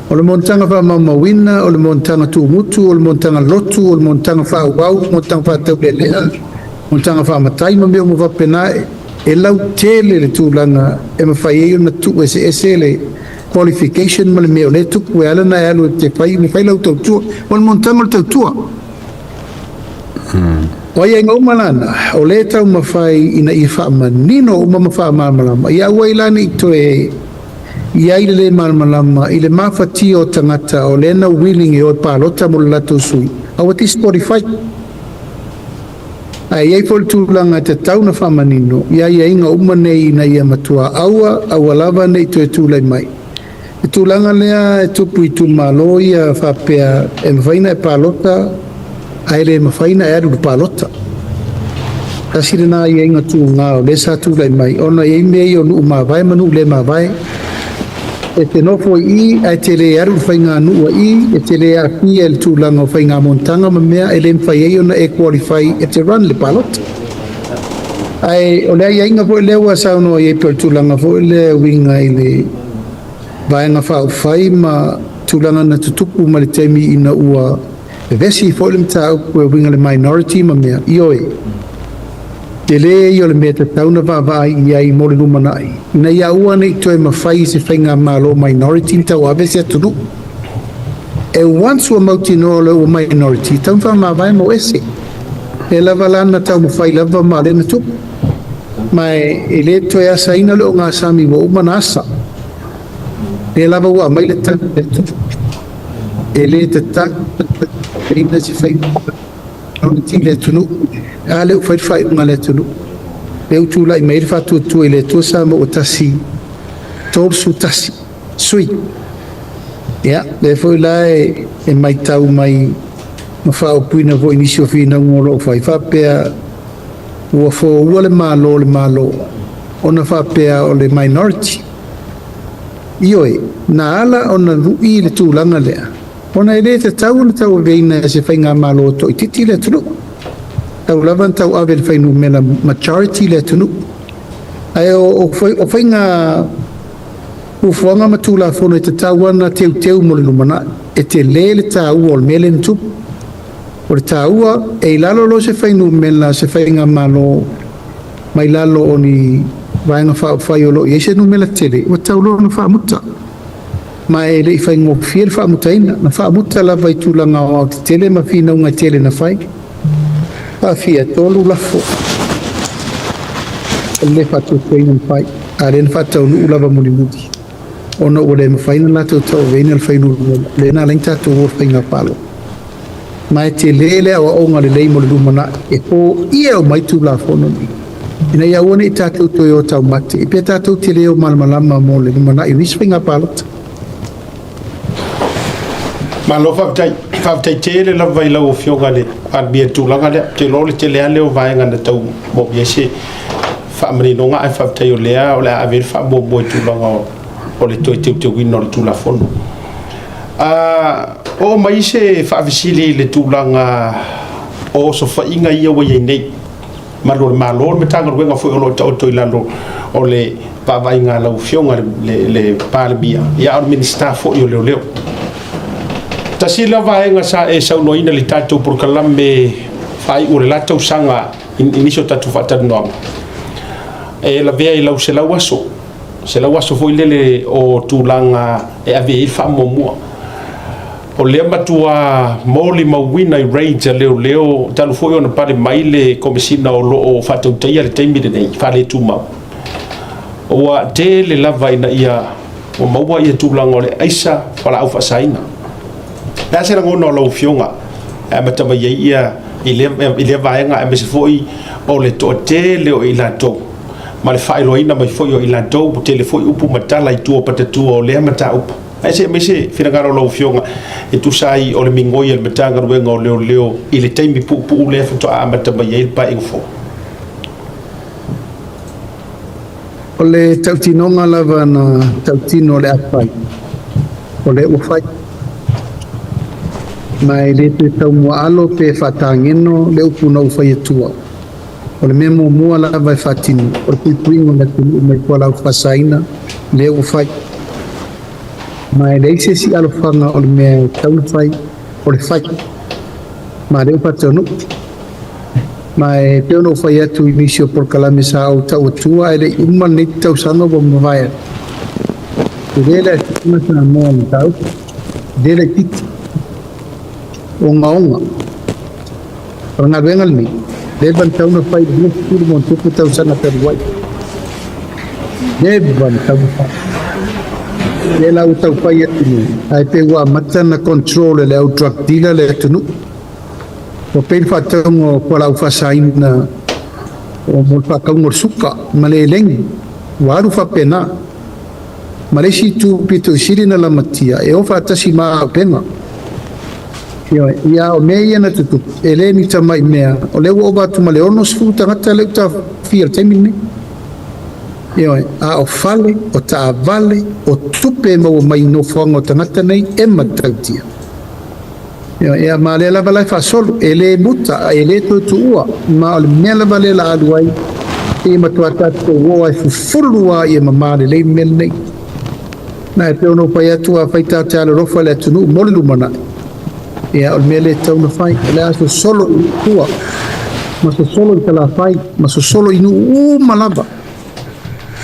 O le monotaga faamaumauina, o le monotaga tumutu, o le monotaga lotu, o le monotaga faaauau, o le monotaga faataulealea, monotaga faamatai ma mea uma faapena, e lautele le tulaga e mafai ai ona tuueseese le qualification ma le mea o lea e tupu e ala ona e alu e te fai, fai lau tautua. O le monotaga o le tautua. O aiaiga uma lana, o lea e taumafai ina ia faamanino uma ma faamalamalama, ia aua ai la ne i toe i ai le lē malamalama i le mafatia o tagata o lea na willing e o e palota mo le latou sui, a ua disqualify. Ae i ai foi le tulaga e tatau ona faamanino i aiaiga uma nei ina ia matua aua, aua lava ne i toe tulai mai le tulaga lea e tupu i itumalo ia faapea e mafai ona e palota ae le mafai ona e alu i le palota. Tasi lena aiaiga tuga o lea sa tulai mai ona e i ai mea ia o nuu mavae ma nuu le mavae. E te nofo i i ae te le alu i le faiganuu a i, e te le aafia i le tulaga o faiga monotaga ma mea e le mafai ai ona e qualify e te run le palota. Ae o le aiaiga foi lea ua saunoa i ai pei o le tulaga foi lea e uiga i le Vaega Faaupufai ma tulaga na tutupu mai le taimi ina ua vevesi foi le mataupu e uiga i le minority ma mea, ioe, tele ia o le mea e tatau ona vaavaai i ai mo le lumanai, ina ia aua ne i toe mafai e se faigamalo minority ona tauave se atunuu. E once ua mautinoa loa ua minority, e tatau ona faamavae ma o ese. Lea lava la na taumafai lava ma o lea na tupu. Ma e le toe asaina le ogasami ua uma ona asa. Lea lava ua aumai le tali a le Atua, E le tatau ona se faiga i le atunuu, a lea ua fai le faaiuga a le atunuu. Lea ua tulai mai ai le faatuatua i le Atua Samoa ua tasi, 31 sui. Ia, lea foi la e matau mai ma faaupuina foi i nisi o finauga o lo o fai, faapea ua foua le Malo le Malo ona faapea o le minority. Ioe, na ala ona lu'i le tulaga lea, ona e le tatau ona tauaveina e se faigamalo toaitiiti le atunuu. Tau lava ona tauave e le fuainumera majority le atunuu. Ae o faiga fuafuaga ma tulafono e tatau ona teuteu mo le lumanai. E tele le taua o le mea lea na tupu. O le taua, e i lalo loa se fuainumera o se faigamalo mai lalo o ni Vaega Faaupufai o lo o i ai se numera tele, ua tatau loa ona faamuta. Ma e le i faigofie le faamutaina. Na faamuta lava i tulaga aoaotetele ma finauga e tele na fai. Faafia, 3 lafo o le le faatuatuaina na fai, a o lea na faataunuu lava mulimuli ona ua le mafai ona latou tauaveina le fuainumera lea na ala ai ona tatou o i le faiga palota. Ma e tele le aoaoga lelei mo le lumanai e foia uma ai Tulafono nei, ina ia aua ne i tatou toe o taumate, pe tatou te le o malamalama mo le lumanai o nisi faiga palota. Malo faafetai. Faafetai tele lava i lau Afioga i le Palemia i le tulaga lea. Ou te iloa o le tele lava lea o vaega na tau moomia ai se faamaninoga, ae faafetai o lea o le a ave i ai le faamuamua i tulaga o le toe teuteuina o le Tulafono. Oo mai se faafesili i le tulaga o osofaiga ia ua i ai nei. Malu o le Malo, le Matagaluega foi o lo o taoto i lalo o le vaavaaiga a lau Afioga i le Palemia, ia a o le Minisita foi o Leoleo. Tasi lea vaega sa e saunoaina i le tatou polokalame faaiu o le la tausaga i nisi o tatou faatalanoaga, e lavea i lau 100 aso. 100 aso foi lele o tulaga e ave i ai le faamuamua. O lea matua molimauina i raids a leoleo talu foi ona pale mai le Komesina o lo o faatautaia le taimi lenei faaletumau. Ua tele lava ina ia ua maua ia tulaga o le aisa fualaau faasaina. O le a se lagona o lau Afioga e amata mai ai ia i lea vaega aemaise foi o le toatele o i latou ma le faailoaina mai foi o i latou, ua tele foi upu ma tala i tua o patatua o lea mataupu. Ae se i aumai se finagalo o lau Afioga e tusa ai o le migoi a le Matagaluega o Leoleo i le taimi puupuu lea faatoa amata mai ai le Paeaiga fou. O le tautinoga lava na tautino o le a fai, o lea ua fai. Ma e le toe taumuaalo pe faatageno le upu na ou fai atua. O le mea muamua lava e faatino, o le puipuiga o le atunuu mai fualaau faasaina lea ua fai. Ma e leai se isi alofaga o le mea e tatau ona fai, o le fai. Ma lea ua faataunuu. Ma e pei ona ou fai atu i nisi o polokalame sa ou tau atua ae le i uma lenei tausaga ua mavae atu. Tele le aafiaga Samoa i le mataupu, tele laitiiti, ogaoga. O le galuega lenei, leva ona tatau ona fai i le 20 ma ono tupu tausaga talu ai. Leva ona tatau ona fai. Lea la ua tau fai atu nei, ae pei ua amata ona control e le au drug dealer le atunuu. Ua pei le faatauga o fualaau faasaina o mo le faatauga o le suka ma le elegi, ua alu faapena. Ma le isi itu pito i sili na lamatia, e o faatasi ma auupega. Ioe, ia o mea ia na tutupu, e le ni tamai mea, o lea ua ova atu ma le 60 tagata lea ua taofia i le taimi lenei. Ioe, a o fale, o taavale, o tupe e maua mai i nofoaga o tagata nei e matautia. Ioe, ia ma lea lava la e faasolo, e le muta, e le toe tuua, ma o le mea lava lea la alu ai, e matua tatou o ai fufulu lava ia mama lelei le mea lenei. Na e pei ona ou fai atu a fai tatou te alolofa i le atunuu mo le lumanai. Ia o le mea lea e tatau ona fai, o le a sosolo i tua, ma sosolo i Salafai, ma sosolo i nuu uma lava.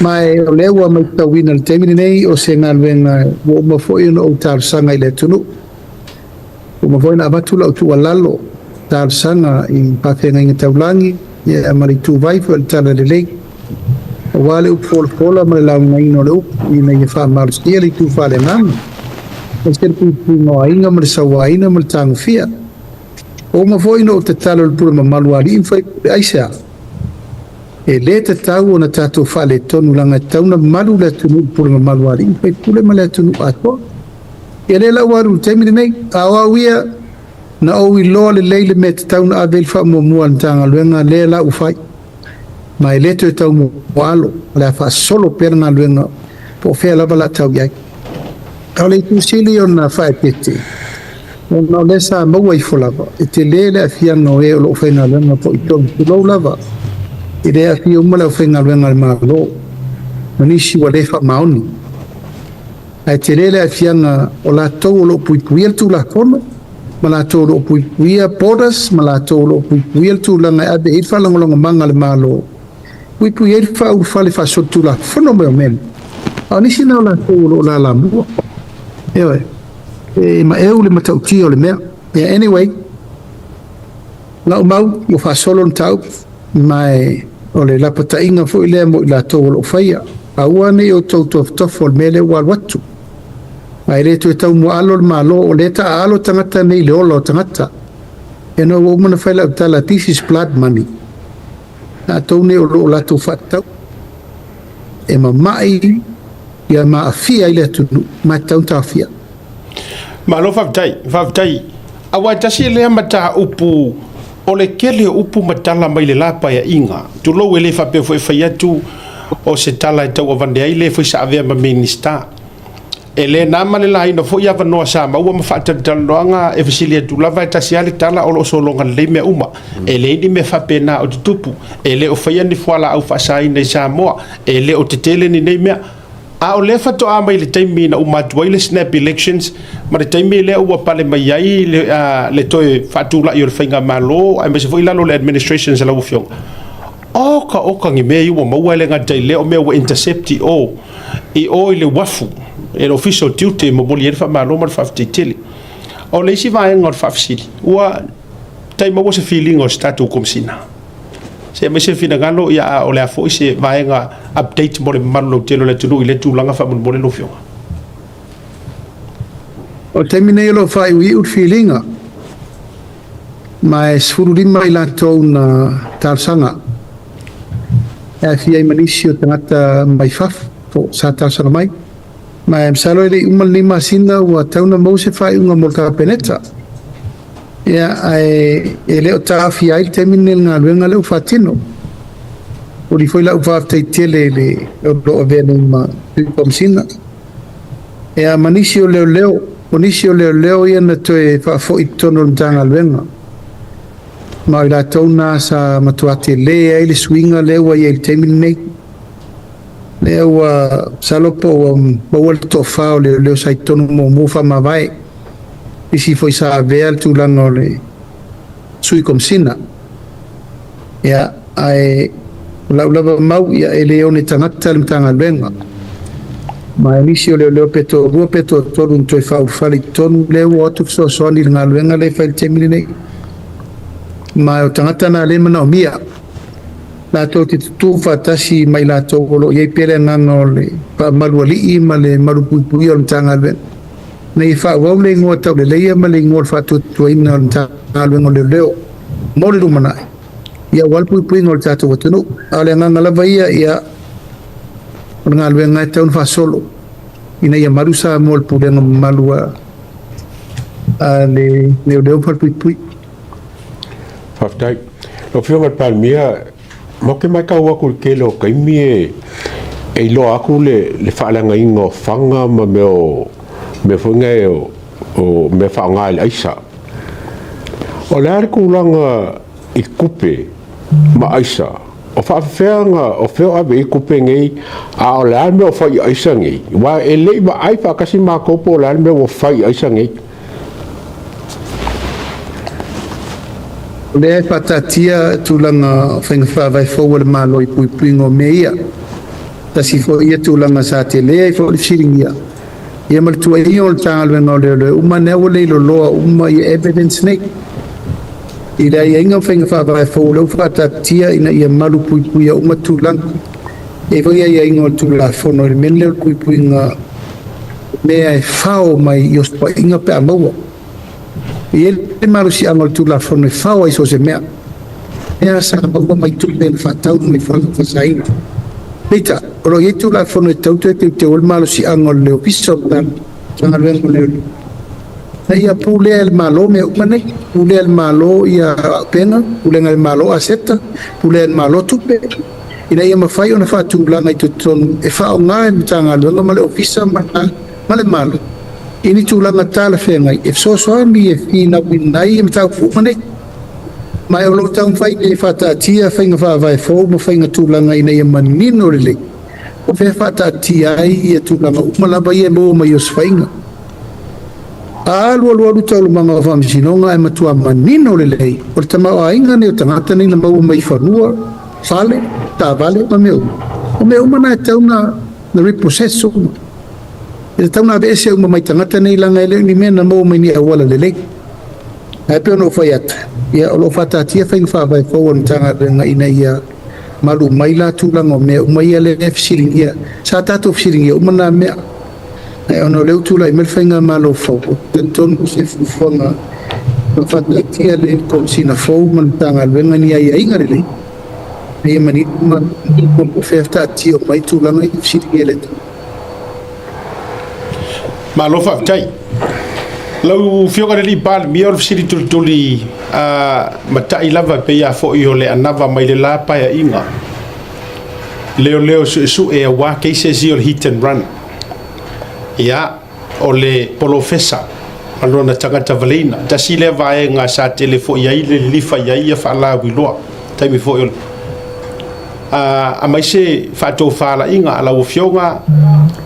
Ma e o lea ua matauina i le taimi lenei o se galuega ua uma foi ona ou talosaga i le atunuu. Ua uma foi ona avatu lau tuualalo talosaga i faafeagaiga taulagi ia ma le ituvai foi o le Talalelei. Aua le upu folafola ma le laugaina o le upu ina ia faamalosia le itu faaleagaga. Aemaise le puipuiga o aiga ma le sauaina ma le tagofia. Ua uma foi ona ou tatalo i le pule mamalu a alii ma faipule aisea. E le tatau ona tatou faaletonu leaga e tatau ona malu le atunuu i le pule mamalu a alii ma faipule ma le atunuu atoa. Ia lea la ua alu i le taimi lenei, a o au ia na ou iloa lelei le mea e tatau ona ave i le faamuamua a le Matagaluega lea la ua fai. Ma e le toe tau muaalo, o le a faasolo pea le galuega po o fea lava la tau i ai. O le itu sili ona faaeteete, ona o lea sa maua ifo lava, e tele le aafiaga o e o loo faigaluega po i totonu, tulou lava, e le aafia uma le aufaigaluega a le Malo, ma nisi ua le faamaoni. Ae tele le aafiaga o latou o loo puipuia le Tulafono, ma latou o loo puipuia borders, ma latou o loo puipuia le tulaga e ave i ai le faalagolagomaga a le Malo, puipuia ai le faaulufale faasolitulafono mai o mea nei. A o nisi na o latou o loo lalamua. Ioe, e maeu le matautia o le mea. Yeah, anyway, lau mau ua faasolo le mataupu, ma e o le lapataiga foi lea mo i latou o loo faia. Aua nei outou tofotofo o le mea lea ua alu atu. Ma e le toe tau muaalo le Malo, o lea taaalo tagata nei i le ola o tagata. E no ua uma ona fai lau tala, this is blood money. Latou nei o loo latou faatatau. E mamai ia maafia ai le atunuu, ma e tatau ona taofia. Malo faafetai, faafetai. Aua e tasi lea mataupu o le tele o upu ma tala mai le la paeaiga. Tulou e le faapea foi e fai atu o se tala e tau avane ai le foi sa avea ma Minisita. E le na ma le laina foi avanoa sa maua ma faatalatalanoaga e fesili atu lava e tasi lava le tala o loo sologa lelei mea uma. E leai ni mea faapena o tutupu. E le o faia ni fualaau faasaina i Samoa. E le o tetele ni nei mea. A o lea faatoa mai le taimi na uma atu ai le snap elections ma le taimi lea ua pale mai ai le toe faatulai o le faigamalo aemaise foi lalo o le administration sa lau Afioga. Oka oka ni mea ia ua maua e le gata i lea o mea ua intercept i o i le uafu e le Ofisa o Tiute e momoli ai le faamalo ma le faafetai tele. O le isi vaega o le faafesili, ua tai maua se filiga o se tatou Komesina. Se aemaise finagalo ia a o le a foi se vaega update mo le mamalu lautele o le atunuu i le tulaga faamolemole lau Afioga. O le taimi nei o loo faaiuiu le filiga, ma e 15 i latou na talosaga. E aafia ai ma nisi o tagata mai fafo sa talosaga mai. Ma e masalo e le i uma lenei masina ua tatau ona maua se faaiuga mo le Kapeneta. Ia, ae e le o taofia ai le taimi lenei i le galuega lea ua faatino. Momoli foi lau faafetai tele i le o loo avea nei ma Sui Komesina. Ia ma nisi o leoleo O nisi o leoleo ia na toe faafoi i totonu o le Matagaluega, ma o i latou na sa matua tele ai le suiga lea ua i ai i le taimi lenei. Lea ua masalo po ua maua le toafa o leoleo sa i totonu muamua faamavae, nisi foi sa avea le tulaga o le sui komesina. Ia, ae o lau lava mau, ia, e le one tagata le Matagaluega. Ma e nisi o leoleo pe toalua pe toatolu na toe faaulufale i totonu, lea ua o atu fesoasoani i le galuega lea e fai i le taimi lenei. Ma o tagata na lea e manaomia, latou te tutū faatasi ma i latou o lo o i ai pea le agaga o le faamalualii ma le malupuipuia o le Matagaluega, ina ia faaauau le igoa tauleleia ma le igoa o le faatuatuaina o le Matagaluega o Leoleo mo le lumanai, ia aua le puipuiga o le tatou atunuu. A o le agaga lava ia, ia, o le galuega e tatau ona faasolo ina ia malu Samoa i le pulega mamalu a le leoleo ma falepuipui. Faafetai. Lau Afioga i le Palemia, matou te matau atu i le tele o taimi e iloa atu le faaleagaina o faga ma mea o mea foi nei o mea faaaoga i le aisa. O le a le tulaga i tupe ma aisa? O faafefea ona o fea o ave i ai tupe nei, a o le a le mea o fai i aisa nei? Aua e le i vaai faatasi matou po o le a le mea ua fai i aisa nei. O lea e faataatia tulaga o faiga faavae fou a le Malo i puipuiga o mea ia. Tasi foi ia tulaga sa tele ai foi le fesiligia, ia ma le tuuaiga o le Matagaluega o Leoleo uma lea ua leiloloa uma ia evidence nei. I le aiaiga o faiga faavae fou o lea ua faataatia ina ia malu puipuia uma tulaga. E i ai foi aiaiga o le Tulafono i le mea lea o le puipuiga mea e fao mai i osofaiga pe a maua. E i ai le malosiaga o le Tulafono e fao ai so o se mea. Mea sa maua mai tupe na faatau mai fana fasaina. Peitai, o lo o i ai Tulafono e tatau toe teuteu ai le malosiaga o le Ofisa o le Matagaluega o Leoleo, ina ia pulea e le Malo mea uma nei. Pulea e le Malo ia auupega, pulega e le Malo aseta, pulea e le Malo tupe, ina ia mafai ona faatulaga i totonu e faaaoga e le Matagaluega ma le Ofisa ma le Malo i ni tulaga talafeagai e fesoasoani e finauina ai mataupu uma nei. Ma o lo o taumafai e faataatia faiga faavae fou ma faiga tulaga ina ia manino lelei o fea faataatia ai ia tulaga uma lava ia e maua mai osofaiga. A alu alu alu taualumaga o faamasinoga ae matua manino lelei o le tamaoaiga nei o tagata nei na maua mai fanua, fale, taavale ma mea uma. O mea uma na e tatau na repossess uma. E tatau na aveese uma mai tagata nei leaga e le o ni mea na maua mai ni auala lelei. Ae pei ona ou fai atu, ia o lo o faataatia faiga faavae fou a le Matagaluega ina ia malu mai la tulaga o mea uma ia lea e fesiligia. Sa tatou fesiligia uma na mea. Ae ona o lea ua tulai mai le faigamalo fou, ou te talitonu se fuafuaga na faataatia le Komesina fou ma le Matagaluega ni aiaiga lelei ina ia manino ma po o fea taatia mai tulaga ia e fesiligia e le atunuu. Malo faafetai. Lau Afioga i le Palemia, o le fesili tulituli a matai lava e pei lava foi o le anava mai le la paeaiga. Leoleo suesue aua cases ia o le hit and run. Ia, o le polofesa ma lona tagata valeina. Tasi lea vaega sa tele foi ai le lilifa i ai ia faalauiloa. Taimi foi o le aemaise faatofalaiga a lau Afioga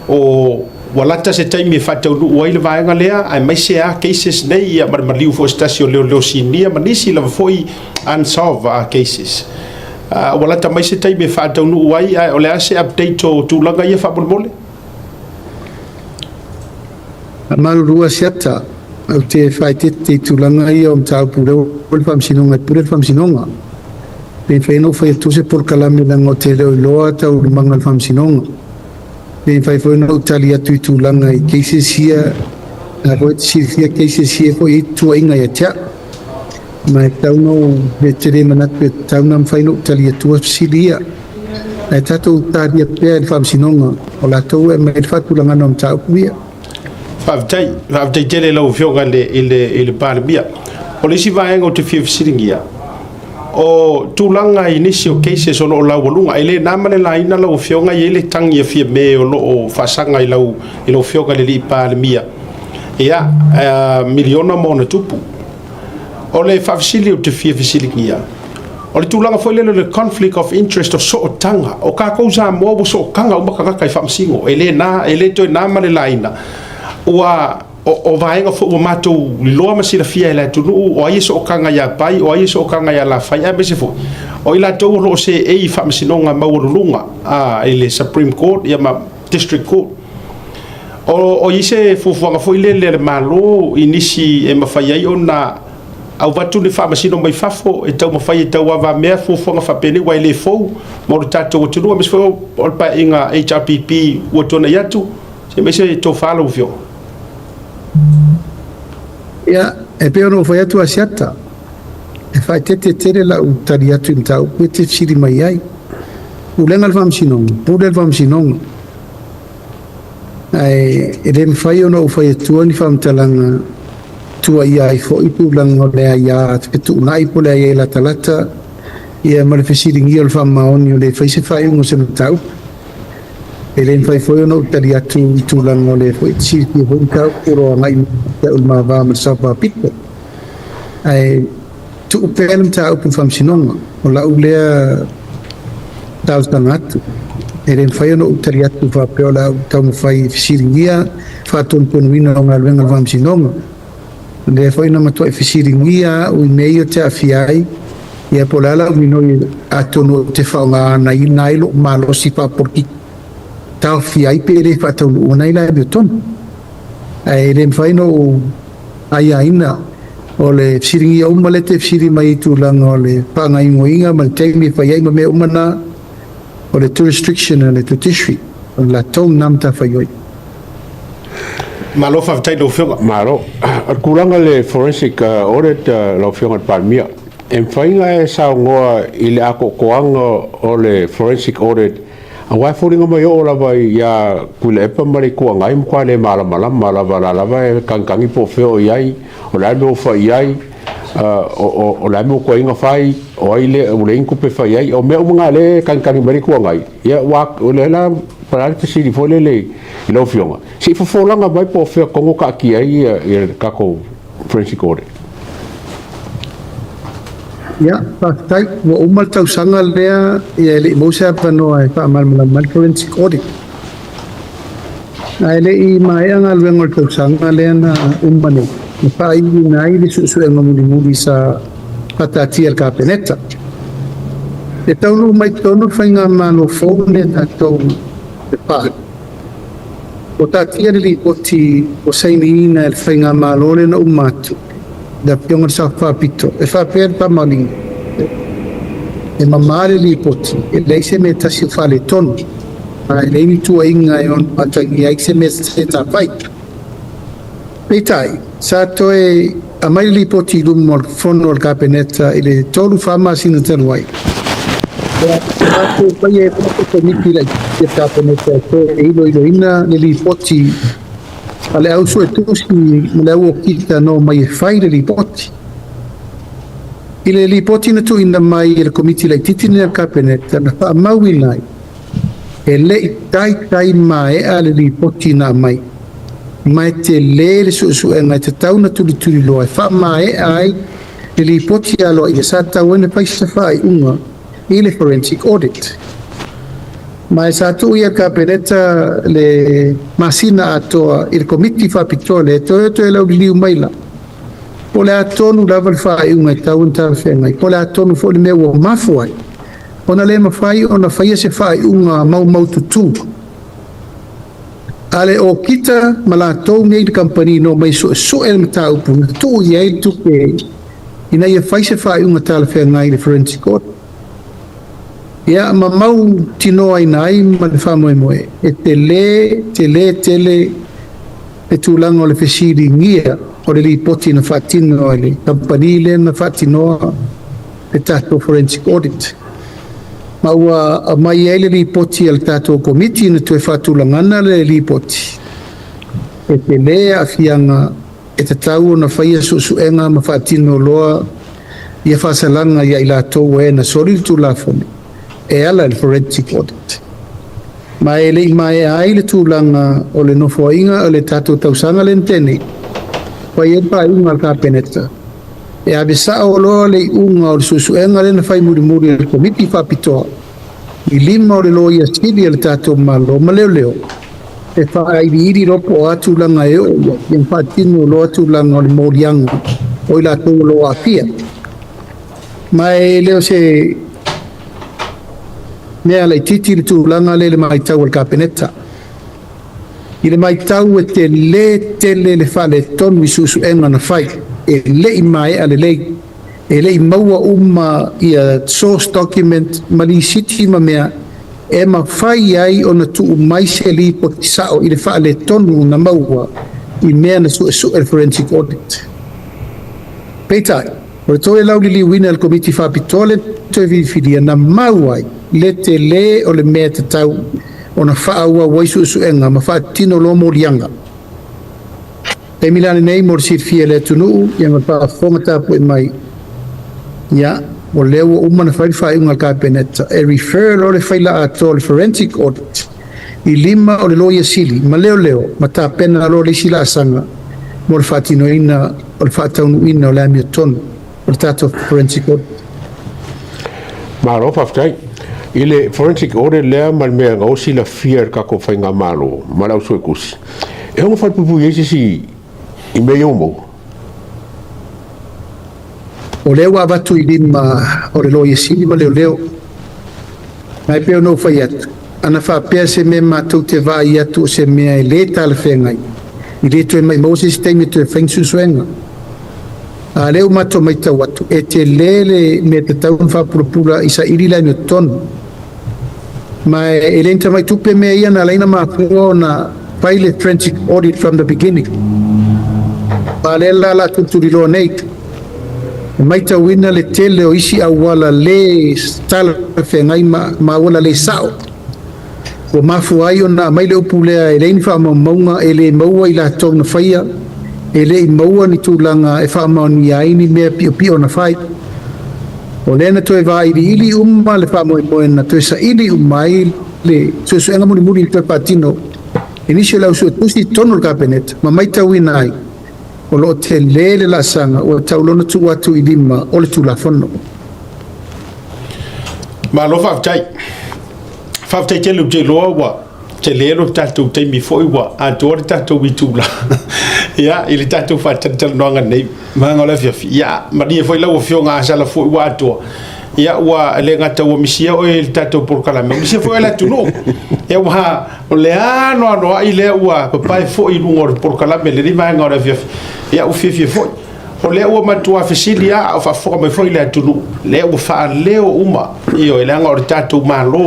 o ua lata se taimi e faataunuu ai le vaega lea, aemaise a cases nei ia ma le maliu foi o se tasi o leoleo sinia ma nisi lava foi unsolved cases. Ua lata mai se taimi e faataunuu ai, ae o le a se update o tulaga ia faamolemole? Malulu Asiata, ou te faaeteete i tulaga ia o mataupu lea ua le faamasinoga e pule le faamasinoga. Pe mafai ona ou fai atu se polokalame leaga ou te le o iloa taualumaga o le faamasinoga. Pe mafai foi ona ou tali atu i tulaga i cases ia, na foi te silafia cases ia foi e i ai tuuaiga ia te au. Ma e tatau ona ou e te le manatu e tatau ona mafai ona ou tali atua fesili ia. Ae tatou talia pea i le faamasinoga o latou e aumai le faatulagaga o mataupu ia. Faafetai, faafetai tele i lau Afioga i le Palemia. O le isi vaega ou te fia fesiligia, o tulaga i nisi o cases o lo o laualuga, e le na ma le laina lau Afioga e i ai le tagi a Fiame o lo o faasaga i lau Afioga i le Palemia. Ia, miliona ma ona tupu. O le faafesili ou te fia fesiligia, o le tulaga foi lele o le conflict of interest o sootaga. O tatou Samoa ua sootaga uma tagata i faamasino. E le na, e le toe na ma le laina. Ua o vaega foi ua matou iloa ma silafia e le atunuu o ai e sootaga ia Pai, o ai e sootaga ia Lafai, aemaise foi o i latou o lo o seei i faamasinoga maualuluga i le Supreme Court ia ma District Court. O i ai se fuafuaga foi lele a le Malo i nisi e mafai ai ona avatu ni faamasino mai fafo e taumafai e tauavamea fuafuaga faapenei, aua e le fou mo le tatou atunuu, aemaise foi o le paeaiga HRPP ua tuanai atu? Se i aumai se tofa lau Afioga. Ia, e pei ona ou fai atu Asiata, e faaeteete tele lau tali atu i mataupu e te fesili mai ai. Pulega le Faamasinoga, pule le Faamasinoga. Ae e le mafai ona ou fai atua ni faamatalaga tuuaia ai foi tulaga o le aia fetuunai po o le aia e latalata ia ma le fesiligia o le faamaoni o le fai se faaiuga o se mataupu. E le mafai foi ona ou tali atu i tulaga o le foi silafia foi mataupu o lo o agai mai au i le ma va ma le Sao Faapito. Ae tuu pea le mataupu i le Faamasinoga, o lau lea talosaga atu. E le mafai ona ou tali atu faapea o le a ou taumafai e fesiligia faatonutonuina o galuega a le Faamasinoga. O lea foi na matuai fesiligia au i mea ia ou te aafia ai, ia po o le a lau minoi atonu ou te faaaogaina ai lou malosi faapolokiki taofia ai pe le faataunuuina ai le amiotonu. Ae le mafai ona ou aiaina o le fesiligia uma lea e te fesili mai i tulaga o le faagaoioiga ma le taimi e fai ai ma mea uma na, o le jurisdiction a le judiciary, o le latou lena matafaioi. Malo faafetai i lau Afioga. Malo. O le tulaga i le forensic audit lau Afioga i le Palemia, e mafai ona e saunoa i le atoatoaga o le forensic audit, aua e foliga mai oo lava ia Tuilaepa ma le Itu Agai matua le malamalama lava, la lava e tagitagi po o fea o i ai, o le a le mea ua fai i ai, o le a le mea ua tuai ona fai, o ai le ua leai ni tupe e fai ai. O mea uma na o lea e tagitagi mai le Itu Agai. Ia, ua o lea la po o le a le fesili foi lele i lau Afioga, se i fofolaga mai po o fea tonu taatia ai le tatou forensic audit. Ia, faafetai. Ua uma le tausaga lea, ia e le i maua se avanoa e faamalamalama ai le forensic audit. Ae le i maea galuega o le tausaga lea na uma nei, na faaiuina ai le suesuega mulimuli sa faataatia e le Kapeneta. E taunuu mai totonu le faigamalo fou lenei a tatou le PAC, ua taatia le lipoti ua sainiina e le faigamalo lea na uma atu, le Afioga i le Sao Faapito, e faapea le faamaoniga, e mama le lipoti, e leai se mea e tasi o faaletonu, ma e leai ni tuuaiga e ono atagia ai se mea se tafai. Peitai, sa toe aumai le lipoti i luma o le fono a le Kapeneta i le 3-4 masina talu ai. Ia, sa toe faia e le Komiti Laitiiti a le Kapeneta e toe iloiloina le lipoti a le au suetusi ma le au okika na omai e fai le lipoti. I le lipoti na tuuina mai e le Komiti Laitiiti lenei a le Kapeneta, na faamauina ai, e le i taitai maea le lipoti na aumai, ma e tele le suesuega e tatau ona tulituliloa e faamaea ai le lipoti aloaia sa tatau ai ona fai se faaiuga i le forensic audit. Ma e sa tuu ia le Kapeneta le masina atoa i le Komiti Faapitoa lea e toe lauliliu mai la, po o le a tonu lava le faaiuga e tatau ona talafeagai, po o le a tonu foi le mea ua mafua ai ona le mafai ona faia se faaiuga maumaututu a le okita ma latou nei le kamupani na omai e suesue le mataupu na tuu i ai le tupe ina ia fai se faaiuga talafeagai i le forensic audit. Ia, ma mautinoaina ai ma le faamoemoe e tele, tele tele le tulaga o le fesiligia o le lipoti na faatino e le kamupani lea na faatinoa le tatou forensic audit. Ma ua aumai ai le lipoti a le tatou Komiti na toe faatulagana le lipoti, e tele aafiaga e tatau ona faia suesuega ma faatino loa ia faasalaga ia i latou e na soli le Tulafono e ala i le forensic audit. Ma e le i maea ai le tulaga o le nofoaiga o le tatou tausaga lea na tea nei. Fai ai le faaiuga a le Kapeneta e ave sao loa le iuga o le suesuega lea na fai mulimuli e le Komiti Faapitoa i lima o le Loia Sili a le tatou Malo ma leoleo e faailiili loa po o a tulaga e oo i ai, ia ma faatino loa tulaga o le moliaga o i latou o lo o aafia. Ma e le o se mea laitiiti le tulaga lea i le matau a le Kapeneta. I le matau e tele tele le faaletonu i suesuega na fai, e le i maea lelei, e le i maua uma ia source document ma lisiti ma mea e mafai ai ona tuu mai se lipoti sao i le faaletonu na maua i mea na suesue le forensic audit. Peitai, o le toe lauliliuina e le Komiti Faapitoa le toe filifilia na mau ai le tele o le mea tatau ona faaauau ai suesuega ma faatino loa moliaga. Taimi la lenei mo le silafia e le atunuu ia ma le faafofoga tapuai mai, ia, o lea ua uma ona fai le faaiuga a le Kapeneta e refer loa le faila atoa o le forensic audit i lima o le Loia Sili ma leoleo ma tapena loa le isi laasaga mo le faatinoina o le faataunuuina o le amiotonu o le tatou forensic audit. Malo faafetai. I le forensic audit lea ma le mea na o silafia e le tatou faigamalo ma le au suetusi, e ono falepuipui ai se isi i mea ia ua maua? O lea ua avatu i lima o le Loia Sili ma leoleo. Ma e pei ona ou fai atu, ana faapea se mea matou te vaai atu o se mea e le talafeagai, e le toe maumau se isi taimi e toe fai ni suesuega. A o lea ua matou matau atu, e tele le mea tatau ona faapulapula i saili le amiotonu. Ma e le ni tamai tupe mea ia na ala ai ona mafua ona fai le forensic audit from the beginning. A o lea la o le a tulituliloa nei. E matauina le tele o isi auala le talafeagai ma auala le sao. Ua mafua ai ona aumai le upu lea e leai ni faamaumauga, e le maua i latou na faia, e le i maua ni tulaga e faamaonia ai ni mea piopio na fai. O lea na toe vailiili uma le faamoemoe na toe saili uma ai le suesuega mulimuli i le toe faatino e nisi o le au suetusi i totonu o le Kapeneta ma matauina ai o lo o tele le laasaga ua tatau loa ona tuu atu i lima o le Tulafono. Malo faafetai. Faafetai tele, ou te iloa ua tele lo tatou taimi foi ua atoa le tatou itula ia i le tatou faatalatalanoaga nei vaega o le afiafi. Ia malie foi lau Afioga a sala foi ua atoa. Ia ua le gata ua misia oe i le tatou polokalame, ua misia foi oe le atunuu. Ia ua o le anoanoai lea ua papae foi i luga o le polokalame i lenei vaega o le afiafi. Ia ua fiafia foi. O lea ua matua fesili lava a o faafofoga mai foi le atunuu, lea ua faaleo uma, ioe, leaga o le tatou Malo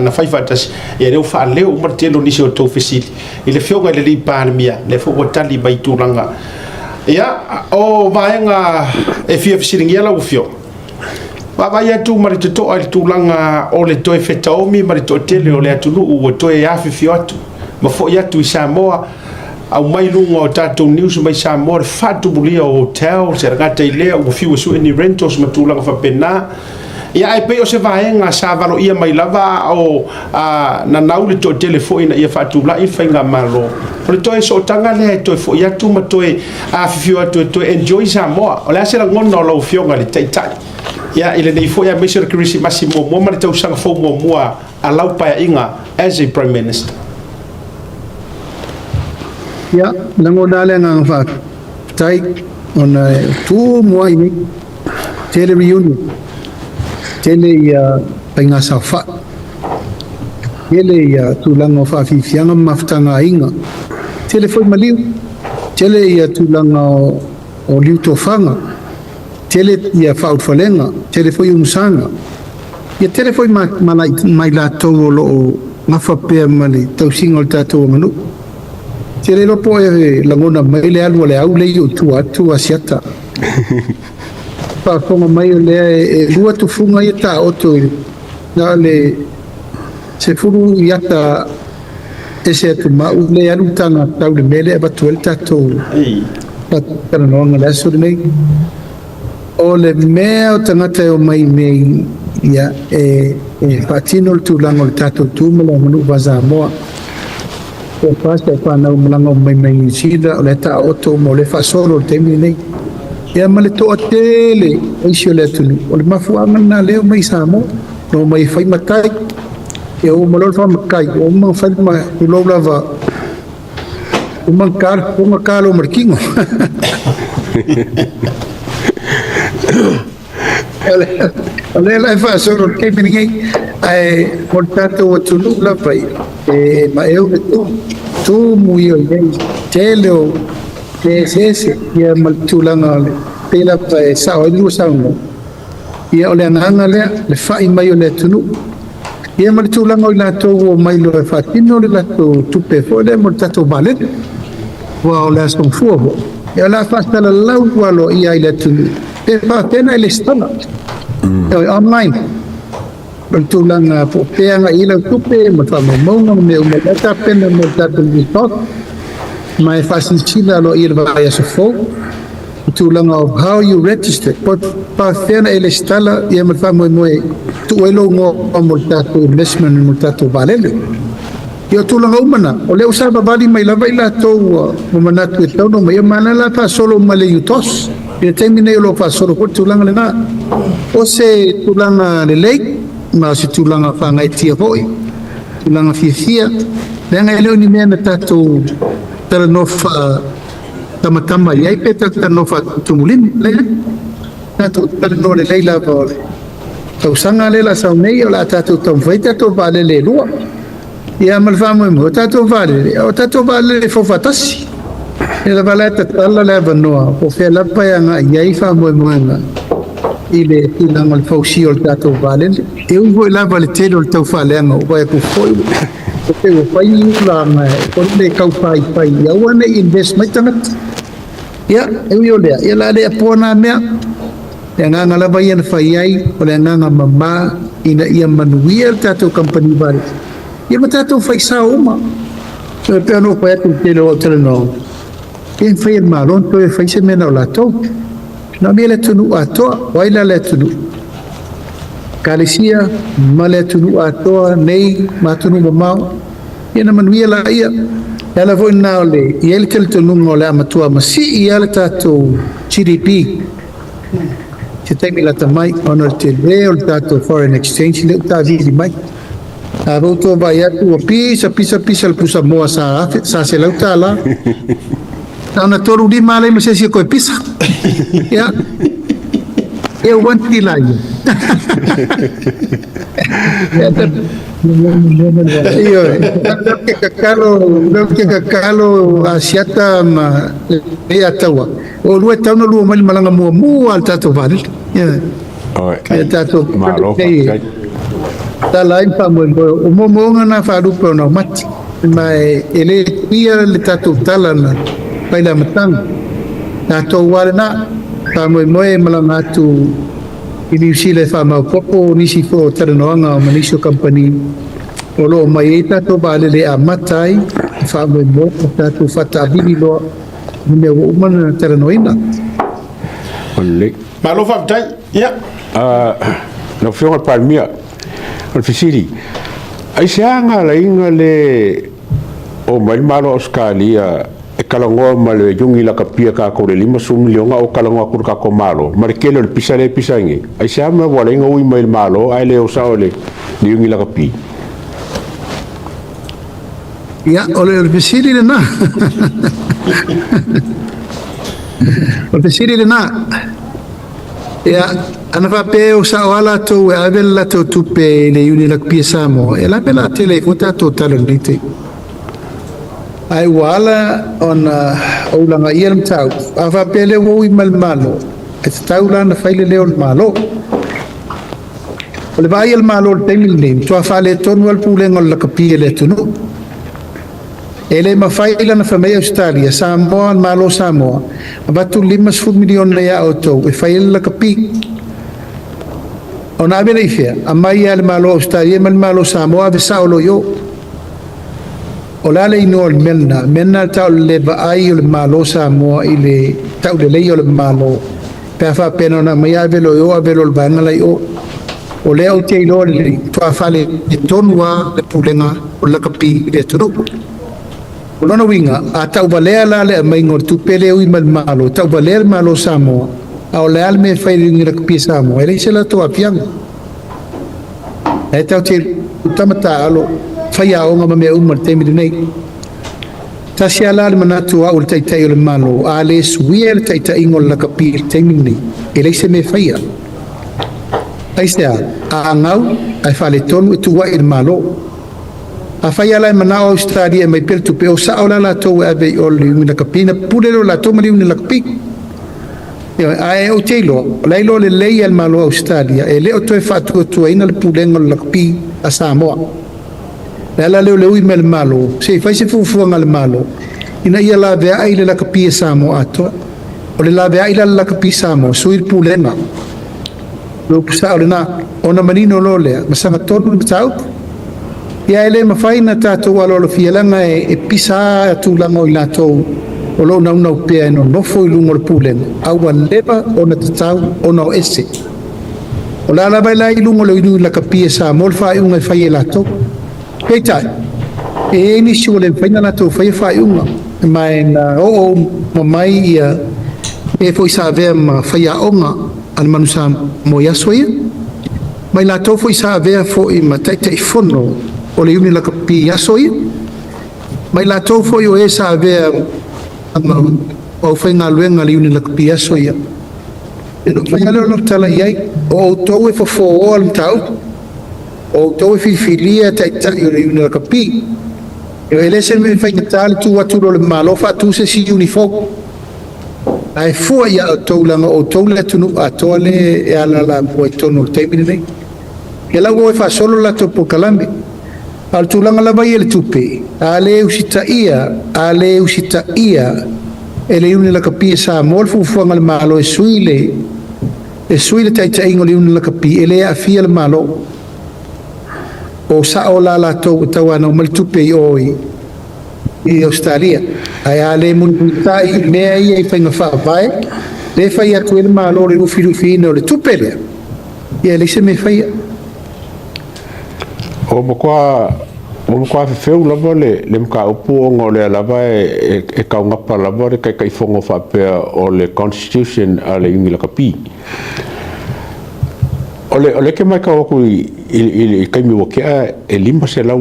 na fai faatasi, ia lea ua faaleo uma le tele o nisi o tou fesili i le Afioga i le alii Palemia, lea foi ua tali mai i tulaga. Ia, o vaega e fia fesiligia lau Afioga, vaavaai atu ma le totoa i le tulaga o le toe fetaomi ma le toatele o le atunuu ua toe afifio atu ma foi atu i Samoa, aumai luga o tatou news mai Samoa le faatumulia o hotels, e le gata i lea ua fiu e sue ni rentals ma tulaga faapena. Ia ae pei o se vaega sa valoia mai lava a o nanau le toatele foi ina ia faatulai le faigamalo. O le toe sootaga lea e toe foi atu ma toe afifio atu e toe enjoy Samoa. O le a se lagona o lau Afioga i le Taitai? Ia i lenei foi aemaise o le Kerisimasi muamua ma le tausaga fou muamua a lau paeaiga as a Prime Minister. Ia, lagona lava le agaga faafetai ona e tumu ai nei, tele reunion, tele ia faiga saofai, tele ia tulaga o faafiafiaga ma mafutaga aiga, tele foi maliu, tele ia tulaga o liu tofaga, tele ia faaulufalega, tele foi umusaga. Ia tele foi ma i latou o lo o gafa pea ma le tausiga o le tatou aganuu. Te le iloa po o e lagona mai le alu a le au lea i ou tua atu Asiata. Faafofoga mai o lea e lua tufuga ia taoto i na o le 10 iata ese atu ma au lea e alu le taga tau le mea lea e avatu ai le tatou talanoaga i le aso lenei. O le mea o tagata e omai nei, ia, e faatino le tulaga o le tatou tu ma le aganuu faa-Samoa. Ua fa si au fanau malaga uma mai mai Niu Sila, o la e taoto uma, o lea e faasolo i le taimi lenei. Ia ma le toatele o isi o le atunuu, o le mafuaaga lena lea e omai i Samoa, na omai e fai matai. Ia ua uma loa le faamatai, ua uma ona fai ma tulou lava, uma ona ta le fofoga, ta loa ma le tino. O lea la e faasolo i le taimi lenei, ae mo le tatou atunuu lava ia, e maeu le tumu, tumu ia i ai tele o mea eseese, ia ma le tulaga o le pei lava e sao ai le lua saunoa. Ia o le agaga lea, le fa'i mai o le atunuu, ia ma le tulaga o i latou ua omai loa e faatino le latou tupe foi lea mo le tatou vaalele, aua o le Aso Gafua foi, ia o le a faasalalau aloaia i le atunuu pe faapefea ona e resitala, online, o le tulaga po o fea e agai i ai lau tupe ma faamaumauga ma mea uma o lea e tapena mo le tatou resort, ma e faasilasila aloaia i le vaiaso fou le tulaga of how you register, po o faapefea ona e resitala ia ma le faamoemoe e tuu ai lou igoa mo le tatou investment mo le tatou vaalele. Ia o tulaga uma na, o lea ua savavali mai lava i latou ua manatu e tatau ona omai, ia ma o lea la faasolo ma le UTOS. I le taimi nei o lo o faasolo foi le tulaga lena. O se tulaga lelei ma o se tulaga faagaeetia foi, tulaga fiafia, leaga e le o ni mea na tatou talanoa faatamatama i ai pe talanoa faatumutumulima. Leai, tatou talanoa lelei lava o le tausaga lea o le a sau nei, o le a tatou taumafai tatou vaalele e lua. Ia ma le faamoemoe, o tatou vaalele, o tatou vaalele e fau faatasi. Ia lava la e tatala le avanoa po o fea lava e agai i ai faamoemoega i le tulaga o le fausia o le tatou vaalele. E ui foi lava i le tele o le taufaaleaga, ua vaai atu foi e pei ua fai ni ulaga e le tau faifai ia aua ne i invest mai tagata. Ia, e ui o lea, ia o le a le apoa na mea. Le agaga lava ia na fai ai, o le agaga mama ina ia manuia le tatou kamupani vaalele, ia ma tatou fai sao uma. E pei ona ou fai atu i le tele o au talanoaga, e mafai e le Malo ona toe fai se mea na o latou. Na o mea le atunuu atoa, o ai la le atunuu? Ekalesia ma le atunuu atoa nei ma atunuu mamao, ia na manuia laia. E ala foi lena o le i ai le talitonuga o le a matua masii lava le tatou GDP se taimi lata mai, ona o le tele o le tatou foreign exchange lea ua tavili mai. A ua outou vaai atu ua pisa pisa pisa le pusamoa sa afe sa $100. Na ona 35 lea ma se isi e toe pisa. Ia, e uanti la ia. Ioe, lea ou te tatalo Asiata ma Leiataua, o oulua e tatau ona lua mai le malaga muamua a le tatou vaalele. Ioe. Ia tatou Malo faafetai. Tala ai ma faamoemoe, o moomooga na faalupe o naumati, ma e le tuia le tatou tala na fai i le amataga. Tatou lava lena, faamoemoe e malaga atu i Niu Sila e faamaopoopo nisi foi o talanoaga ma nisi o kamupani o lo o mai ai tatou vaalele e amata ai le faamoemoe ma tatou faataavili loa i mea ua uma ona talanoaina. Lelei. Malo faafetai. Ia. Lau Afioga i le Palemia, o le fesili, aisea na ala ai ona le omai le Malo o Ausetalia e talanoa ma le Iuni Lakapia tatou i le $50 miliona o talanoa atu i le tatou Malo ma le tele o le pisa lea e pisa ai nei? Aisea mea ua ala ai ona ui mai i le Malo ae le o sao i le Iuni Lakapi? Ia, o le fesili lena. O le fesili lena. Ia, ana faapea o sao lava latou e ave le latou tupe i le Iuni Lakapia Samoa, ia o le a le mea o le a tele ai fua tatou tala i lenei taimi? Ae ua ala ona ou lagaia le mataupu, a faapea lea ua ui mai le Malo, e tatau la ona fai le leo o le Malo. O le vaai a le Malo i le taimi lenei, matua faaletonu lava le pulega o le lakapi a le atunuu. E le mafai lana fai mai Ausetalia, Samoa, le Malo o Samoa, avatu le $50 miliona ia outou e fai ai le lakapi. Ona ave lea i fea? Aumai lava e le Malo o Ausetalia ma le Malo o Samoa ave sao loa i o. O le a le igoa o le mea lena? O le mea lena e tau o le le vaai o le Malo o Samoa i le tauleleia o le Malo pe a faapea na ona aumai ave loa i o ave loa i le vaega la i o. O lea ou te iloa lelei, matua faaletonu lava le pulega o le lakapi i le atunuu. O lona uiga, a tauvalea la le aumaiga o le tupe lea e ui mai le Malo, e tauvalea le Malo o Samoa, a o le a le mea e fai e le Iuni Lakapi a Samoa? E leai se latou aafiaga. E tatou te tama taaalo, faiaoga ma mea uma i le taimi lenei. Tasi lava la le manatu o au o le Taitai o le Malo, a le suia le taitaiga o le lakapi i le taimi lenei, e leai se mea e faia. Aisea? A gau ae faaletonu e tuuai i le Malo. Afai lava la e manao Ausetalia e aumai pea le tupe, o sao la latou e ave i o le Iuni Lakapi, na pule lea o latou ma le Iuni Lakapi. Ioe, ae ou te iloa, o la e iloa lelei e le Malo o Ausetalia, e le o toe faatuatuaina le pulega o le lakapi a Samoa. O le ala lea o le ui mai le Malo, se i fai se fuafuaga a le Malo, ina ia laveai le lakapi a Samoa atoa. O le laveai la le lakapi Samoa, sui le pulega. O le upu sao lena, ona manino loa lea, ma sagatonu le mataupu. Ia e le mafai ona tatou aloalofia leaga e pisa lava tulaga o i latou o lo o naunau pea e nonofo i luga o le pulega, a ua leva ona tatau ona o ese. O le a lava la i luga o le Iuni Lakapi a Samoa le faaiuga e fai e latou. Peitai, e i ai nisi ua le mafai ona latou faia faaiuga, ma e na oo uma mai ia e foi sa avea ma faiaoga a le Manu Samoa i aso ia, ma i latou foi sa avea foi ma Taitaifono o le Iuni Lakapi i aso ia, ma i latou foi o e sa avea ma aufaigaluega a le Iuni Lakapi i aso ia. Ona fai lava lea o lau tala i ai, o outou e fofooa le mataupu, o outou e filifilia taitai o le Iuni Lakapi. E le se mea faigata le tu atu loa o le Malo faatu se isi iuni fou. Ae fua ia outou leaga o outou le atunuu atoa le e alaala i totonu o le taimi lenei. Ia la ua o e faasolo le latou polokalame. A o le tulaga lava ia i le tupe, a le usitaia, a le usitaia e le Iuni Lakapi a Samoa le fuafuaga a le Malo e sui le taitaiga o le Iuni Lakapi, e le aafia le Malo. O sao la latou e tauanau mai le tupe i o i Ausetalia. Ae a le mulimulitai i mea ia i faiga faavae, le fai atu ai le Malo le lufilufiina o le tupe lea, ia e leai se mea e faia. Ua matua fefeu lava le mataupu ona o lea lava e taugapa lava le Taitaifono faapea o le Constitution a le Iuni Lakapi. O le ke matau atu i le taimi ua tea e $500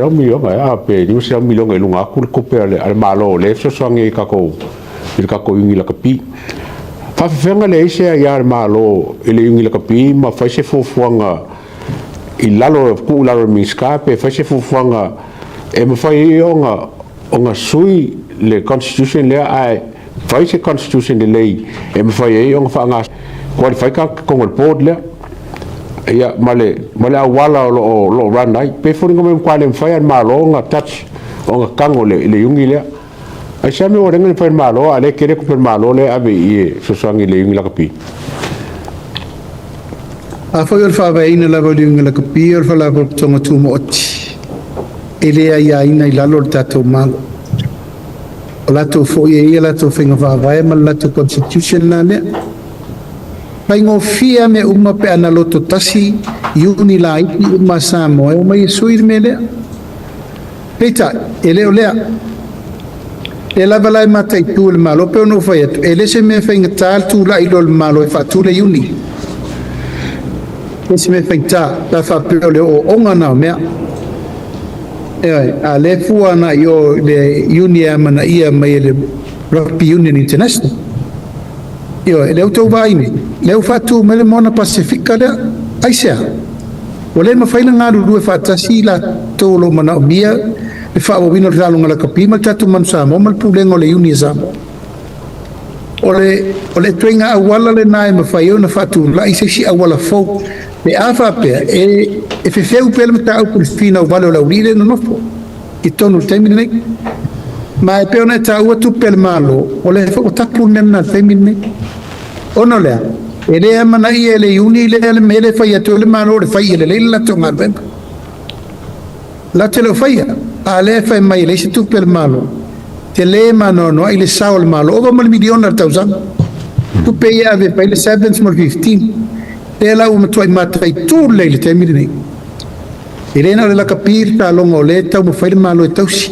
miliona pe $500 miliona i luga atu le tupe a le Malo o lea e fesoasoani i le tatou Iuni Lakapi. Faafefeaga leai se aia le Malo i le Iuni Lakapi ma fai se fuafuaga i lalo tuu i lalo o le Minisita pe fai se fuafuaga e mafai ai ona sui le Constitution lea ae fai se Constitution lelei e mafai ai ona qualify ka totonu o le board lea ia ma le auala o lo o run ai pe foliga mai matua le mafai a le Malo ona touch ona tago i le iuni lea. Ai se mea ua lenga le mafai le Malo a le tele tupe le Malo lea e ave i i e fesoasoani i le iuni lakapi. A foi o le faavaeina lava o le Iuni Lakapi o le Faalapotopotoga Tumaoti, e le aiaina i lalo o le tatou Malo. O latou foi e ia latou faiga faavae ma le latou constitution la lea. Faigofie mea uma pe ana loto tasi iuni laiti uma Samoa e omai e sui le mea lea. Peitai, e le o lea. Le lava la e mataitu le Malo pe ono fai atu, e le se mea faigata le tulai loa o le Malo e faatu le iuni. E se mea faigata, pe a faapea o le ooooga na o mea. Ioe, a le fua na i o le iuni e amanaia mai e le Rugby Union International. Ioe, lea ua outou vaai nei, lea ua faatu mai le Moana Pasifika lea, aisea? Ua le mafai ona galulue faatasi i latou o lo o manaomia le faaauauina o le taaloga lakapi ma le tatou Manu Samoa ma le pulega o le Iuni a Samoa. O le ituaiga auala lena e mafai ai ona faatulai se isi auala fou pe a faapea e fefeu pea le mataupu i le finau vale o le aualii lea e nonofo i totonu o le taimi lenei. Ma e pei ona e taua tupe a le Malo, o lea foi ua tapu le mea lena i le taimi lenei. Ona o lea, e le amanaia e le Iuni lea le mea lea e fai atu ai le Malo le fai ia lelei le latou galuega. Latou te le o faia, a lea e fai mai e leai se tupe a le Malo. Te le maanoanoai le sao o le Malo, ova ma le miliona i le tausaga. Tupe ia ave fai le 7 ma le 15. Lea la ua matuai mataitu lelei i le taimi lenei. E le na o le lakapi le taaloga o lea e taumafai le Malo e tausi.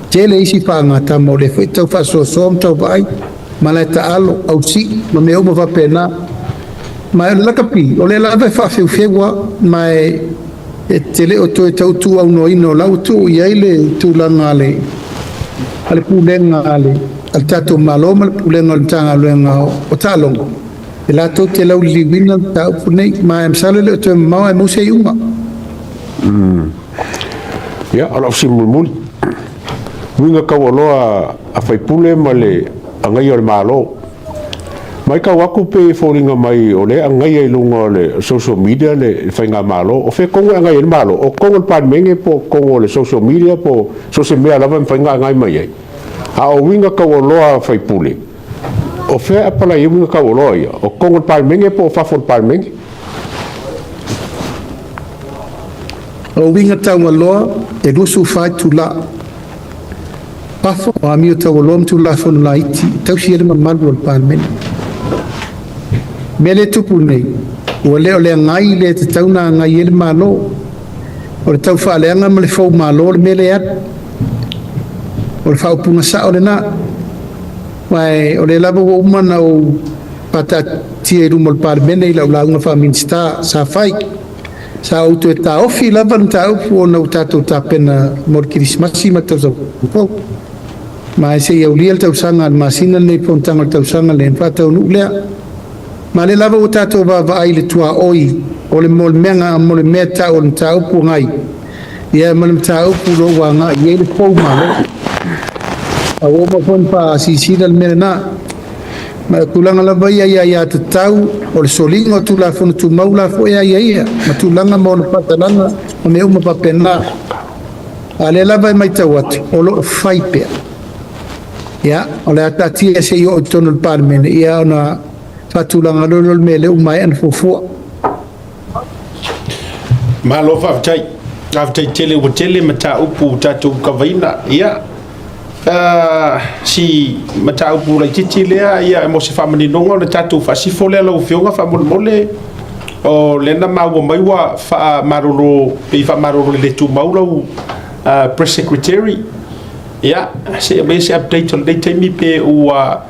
Tele isi faagatama o lea foi e tau faasoasoa ma tau vaai, malae taalo, ausii ma mea uma faapena. Ma o le lakapi, o lea lava e faafeufeu lava, ma e te le o toe tau tuuaunoaina o la ua tuu i ai le tulaga a le a le pulega a le tatou Malo ma le pulega o le Matagaluega o Taaloga, e latou te lauliliuina le mataupu lenei, ma e masalo e le o toe mamao ae maua se iuga. Ia, o lau fesili mulimuli, uiga taualoa a faipule ma le agaia o le Malo. Matau atu pei e foliga mai o lea e agaia i luga o le social media le faigamalo. O fea tonu e agaia ai le Malo? O totonu o le Palemene po o totonu o le social media po o so o se mea lava e mafai ona agai mai ai. A o uiga taualoa a faipule, o fea e apalai ai uiga taualoa ia? O totonu o le Palemene po o fafo o le Palemene? O uiga taualoa e 24 itula. Fafo o amio taualoa ma Tulafono laiti e tausi ai le mamalu o le Palemene. O le mea lea e tupu nei, ua le o le agai lea e tatau ona agai ai le Malo. O le taufaaleaga ma le foumalo le mea lea e alu. O le faaupuga sao lena. Ma o lea lava ua uma ona ou faataatia i luma o le Palemene i lau lauga faa-Minisita sa fai. Sa ou toe taofi lava le mataupu ona ua tatou tapena mo le Kerisimasi ma le tausaga fou. Ma se i aulia le tausaga a le masina lenei, fonotaga o le tausaga lenei, ona faataunuu lea. Ma o lea lava ua tatou vaavaai i le tuaoi o le mo le mea e tau o le mataupu agai, ia ma le mataupu o lo o ua agai i ai le foumalo. A ua uma foi ona faasilasila le mea lena. Ma o tulaga lava ia i aiatatau o le soliga o Tulafono Tumau la foi e aiaia ma tulaga ma ona faatalaga ma mea uma faapena. A o lea lava e matau atu, o lo o fai pea. Ia, o le a taatia se i oo i totonu o le Palemene, ia ona faatulaga loa lea o le mea lea ua maea ona fuafua. Malo faafetai. Faafetai tele ua tele mataupu ua tatou kavaina. Ia, si mataupu laitiiti lea, ia, mo se faamaninoga o le tatou faasifo lea lau Afioga faamolemole, o lea na maua mai ua faamalolo, pei faamalolo i le tumau lau press secretary. Ia, se i aumai se update o lenei taimi pe ua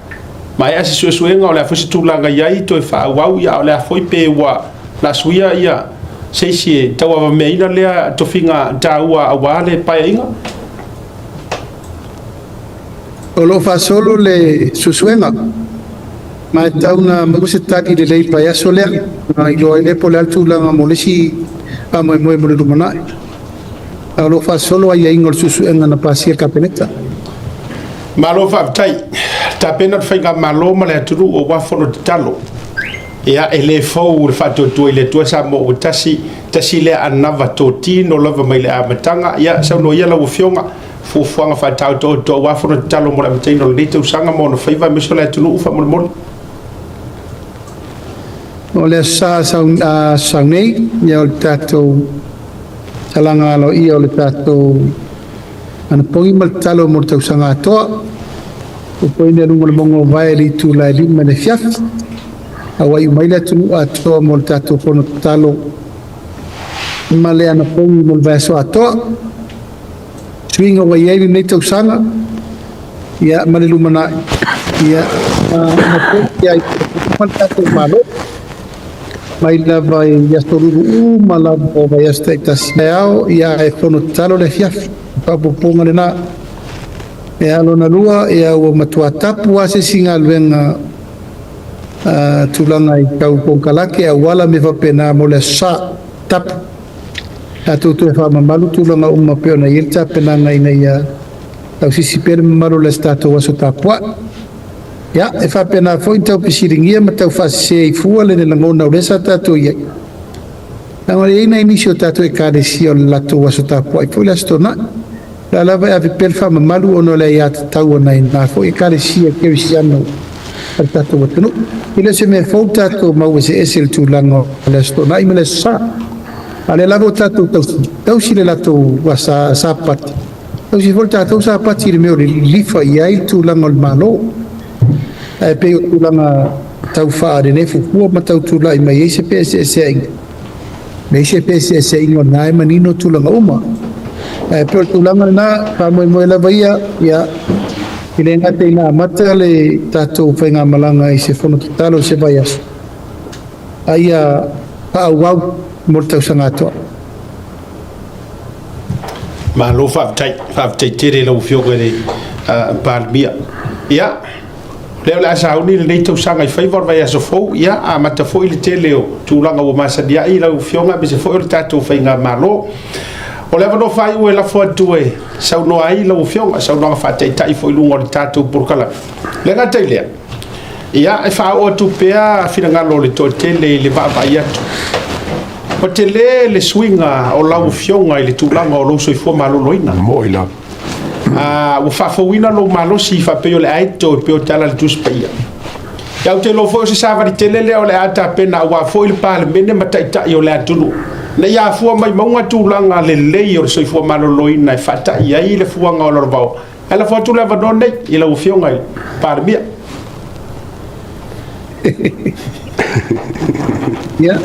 maea se suesuega, o le a foi se tulaga i ai toe faaauau, ia, o le a foi pe ua na suia ia se isi e tauavameaina lea tofiga taua aua le paeaiga. O lo o faasolo le suesuega, ma e tau na maua se tali lelei i le vaiaso lea, na iloa ai lea po o le a le tulaga mo le isi faamoemoe mo le lumanai. A o lo o faasolo aiaiga o le suesuega na pasia e le Kapeneta. Malo faafetai. Tapena le faigamalo ma le atunuu aua fono tatalo. Ia, e le fou le faatuatua i le Atua Samoa ua tasi, tasi lea anava totino lava mai le amataga. Ia, saunoa ia lau Afioga, fuafuaga faataotooto aua fono tatalo mo le amataina o lenei tausaga ma ona faiva aemaise o le atunuu faamolemole. O le aso Sa sau nei, ia o le tatou talaga aloaia o le tatou anapogi ma le tatalo mo le tausaga atoa. Fuafuaina i luga o le mauga o Vaea i le itula e 5 i le afiafi. Auai mai le atunuu atoa mo le tatou fono tatalo ma le anapogi mo le vaiaso atoa. Suiga ua i ai lenei tausaga, ia ma le lumanai, ia ma ai ma le tatou Malo. Mai lava i aso lulu uma lava o vaiaso taitasi. E ao, ia e fono tatalo le afiafi. Faaopoopoga lena. E lona lua, ia ua matua tapu lava se isi galuega tulaga i tau konekarate auala me faapena mo le aso Sa, tapu. Tatou toe faamamalu tulaga uma pei ona i ai le tapenaga ina ia tausisi pea le mamalu o le tatou aso tapuai. Ia, e faapena foi tau fesiligia ma tau faasese ai fua le lagona o lea sa tatou i ai. Leaga e i ai nai nisi o tatou ekalesia o le latou aso tapuai foi le aso Toonai. La lava e ave pea le faamamalu ona o le aiatatau a nai na foi ekalesia kerisiano a le tatou atunuu. E le o se mea fou tatou mau eseese i le tulaga o le aso Toonai ma le aso Sa. A o lea lava ua tatou tausi le latou Sapati, tausi foi le tatou Sapati i le mea o le lilifa i ai le tulaga o le Malo. Ae pei o tulaga tau faanenefu fua ma tau tulai mai ai se feeseeseaiga. Leai se feeseeseaiga o lena e manino tulaga uma. Ae pei o le tulaga lena, faamoemoe lava ia, ia, e le gata ina amata le tatou faigamalaga i se fono tatalo i se vaiaso, a ia faaauau mo le tausaga atoa. Malo faafetai, faafetai tele i lau Afioga i le Palemia. Ia, o lea o le a sauni lenei tausaga i faiva o le vaiaso fou, ia amata foi le tele o tulaga ua masani ai lau Afioga aemaise foi o le tatou faigamalo. O le avanoa faaiu e lafo atu e saunoa ai lau Afioga, saunoaga faataitai foi i luga o le tatou polokalame. Le gata i lea, ia, e faaoo atu pea finagalo o le toatele i le vaavaai atu. Ua tele le suiga o lau Afioga i le tulaga o lou soifua maloloina. Moi lava. Ua faafouina lou malosi faapei o le aeto e pei o tala a le Tusi Paia. Ia, ou te iloa foi o se savali tele lea o le a tapena aua foi le Palemene ma taitai o le atunuu, ina ia afua mai mauga tulaga lelei o le soifua maloloina e faatai ai le fuaga o Lalovaoa. Ae lafo atu le avanoa lenei i lau Afioga i le Palemia. Ia.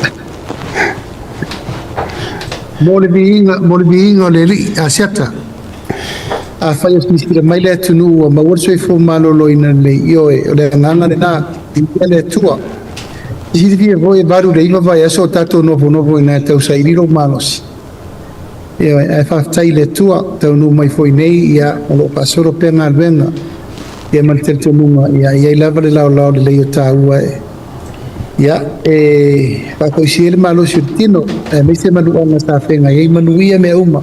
Mo le viiga, mo le viiga o le Alii, Asiata. Afai o silasila mai le atunuu ua maua le soifua maloloina lelei, ioe, o le agaga lena, viia le Atua. E silafia foi e 8 i le 9 vaiaso o tatou nofonofo i ina e tausaili lou malosi. Ioe, ae faafetai i le Atua, taunuu mai foi nei, ia, o lo o faasolo pea galuega, ia ma le talitonuga, ia, e i ai lava le laolao lelei o taua e, ia, e faafoisia ai le malosi o le tino, aemaise manuaga sa feagai ai, manuia mea uma.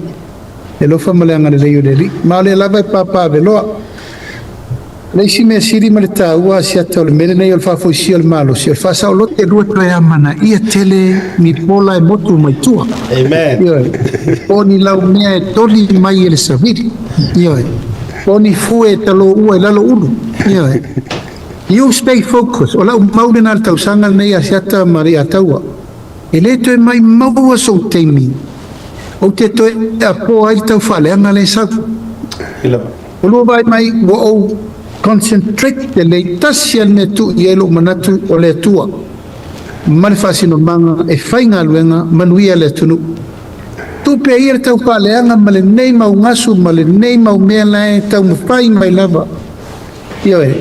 Le alofa ma le agalelei o le Alii. Ma o lea lava e papaaveloa. O le isi mea sili ma le taua Asiata o le mea lenei o le faafoisia o le malosi, o le faasaoloto e lua toe amanaia tele ni pola e motu mai tua. Amen. Ioe. Po o ni laumea e toli mai e le savili. Ioe. Po o ni fue e taloua i lalo ulu. Ioe. You stay focused. O lau mau lena i le tausaga lenei Asiata ma Alii-a-Taua. E le toe maimaua sou taimi, ou te toe apoa ai le taufaaleaga lea e sau. Ua lua vaai mai, ua ou concentrate lelei, tasi lava le mea e tuu i ai lou manatu, o le Atua ma le faasinomaga e faigaluega manuia le atunuu. Tuu pea ia le taufaaleaga ma lenei mau gasu ma lenei mau mea la e taumafai mai lava. Ioe,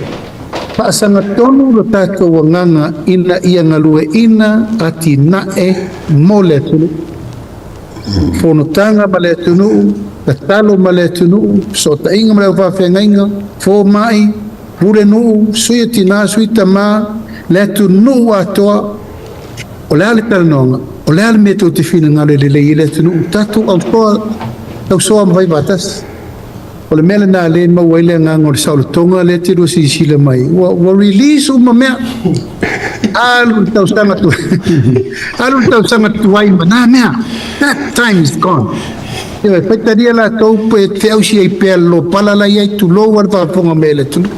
faasagatonu lo tatou agaga ina ia galueaiina atinae mo le atunuu. Fonotaga ma le atunuu, tatalo ma le atunuu, fesootaiga ma le aufaafeagaiga, fomai, pulenuu, sui o tina, sui tama, le atunuu atoa. O le a le talanoaga? O le a le mea tou te finagalo e lelei ai le atunuu? Tatou ausoa, tausoa ma fai faatasi. O le mea lena lea e maua ai le agaga o le saolotoga lea e te lua silasila mai, ua, ua release uma mea. Alu le tausaga tu, alu le tausaga tuai ma na mea. That time is gone. Ioe, faitalia latou pe feausi ai pea le lopala la i ai, tulou a le faafofoga mai a le atunuu.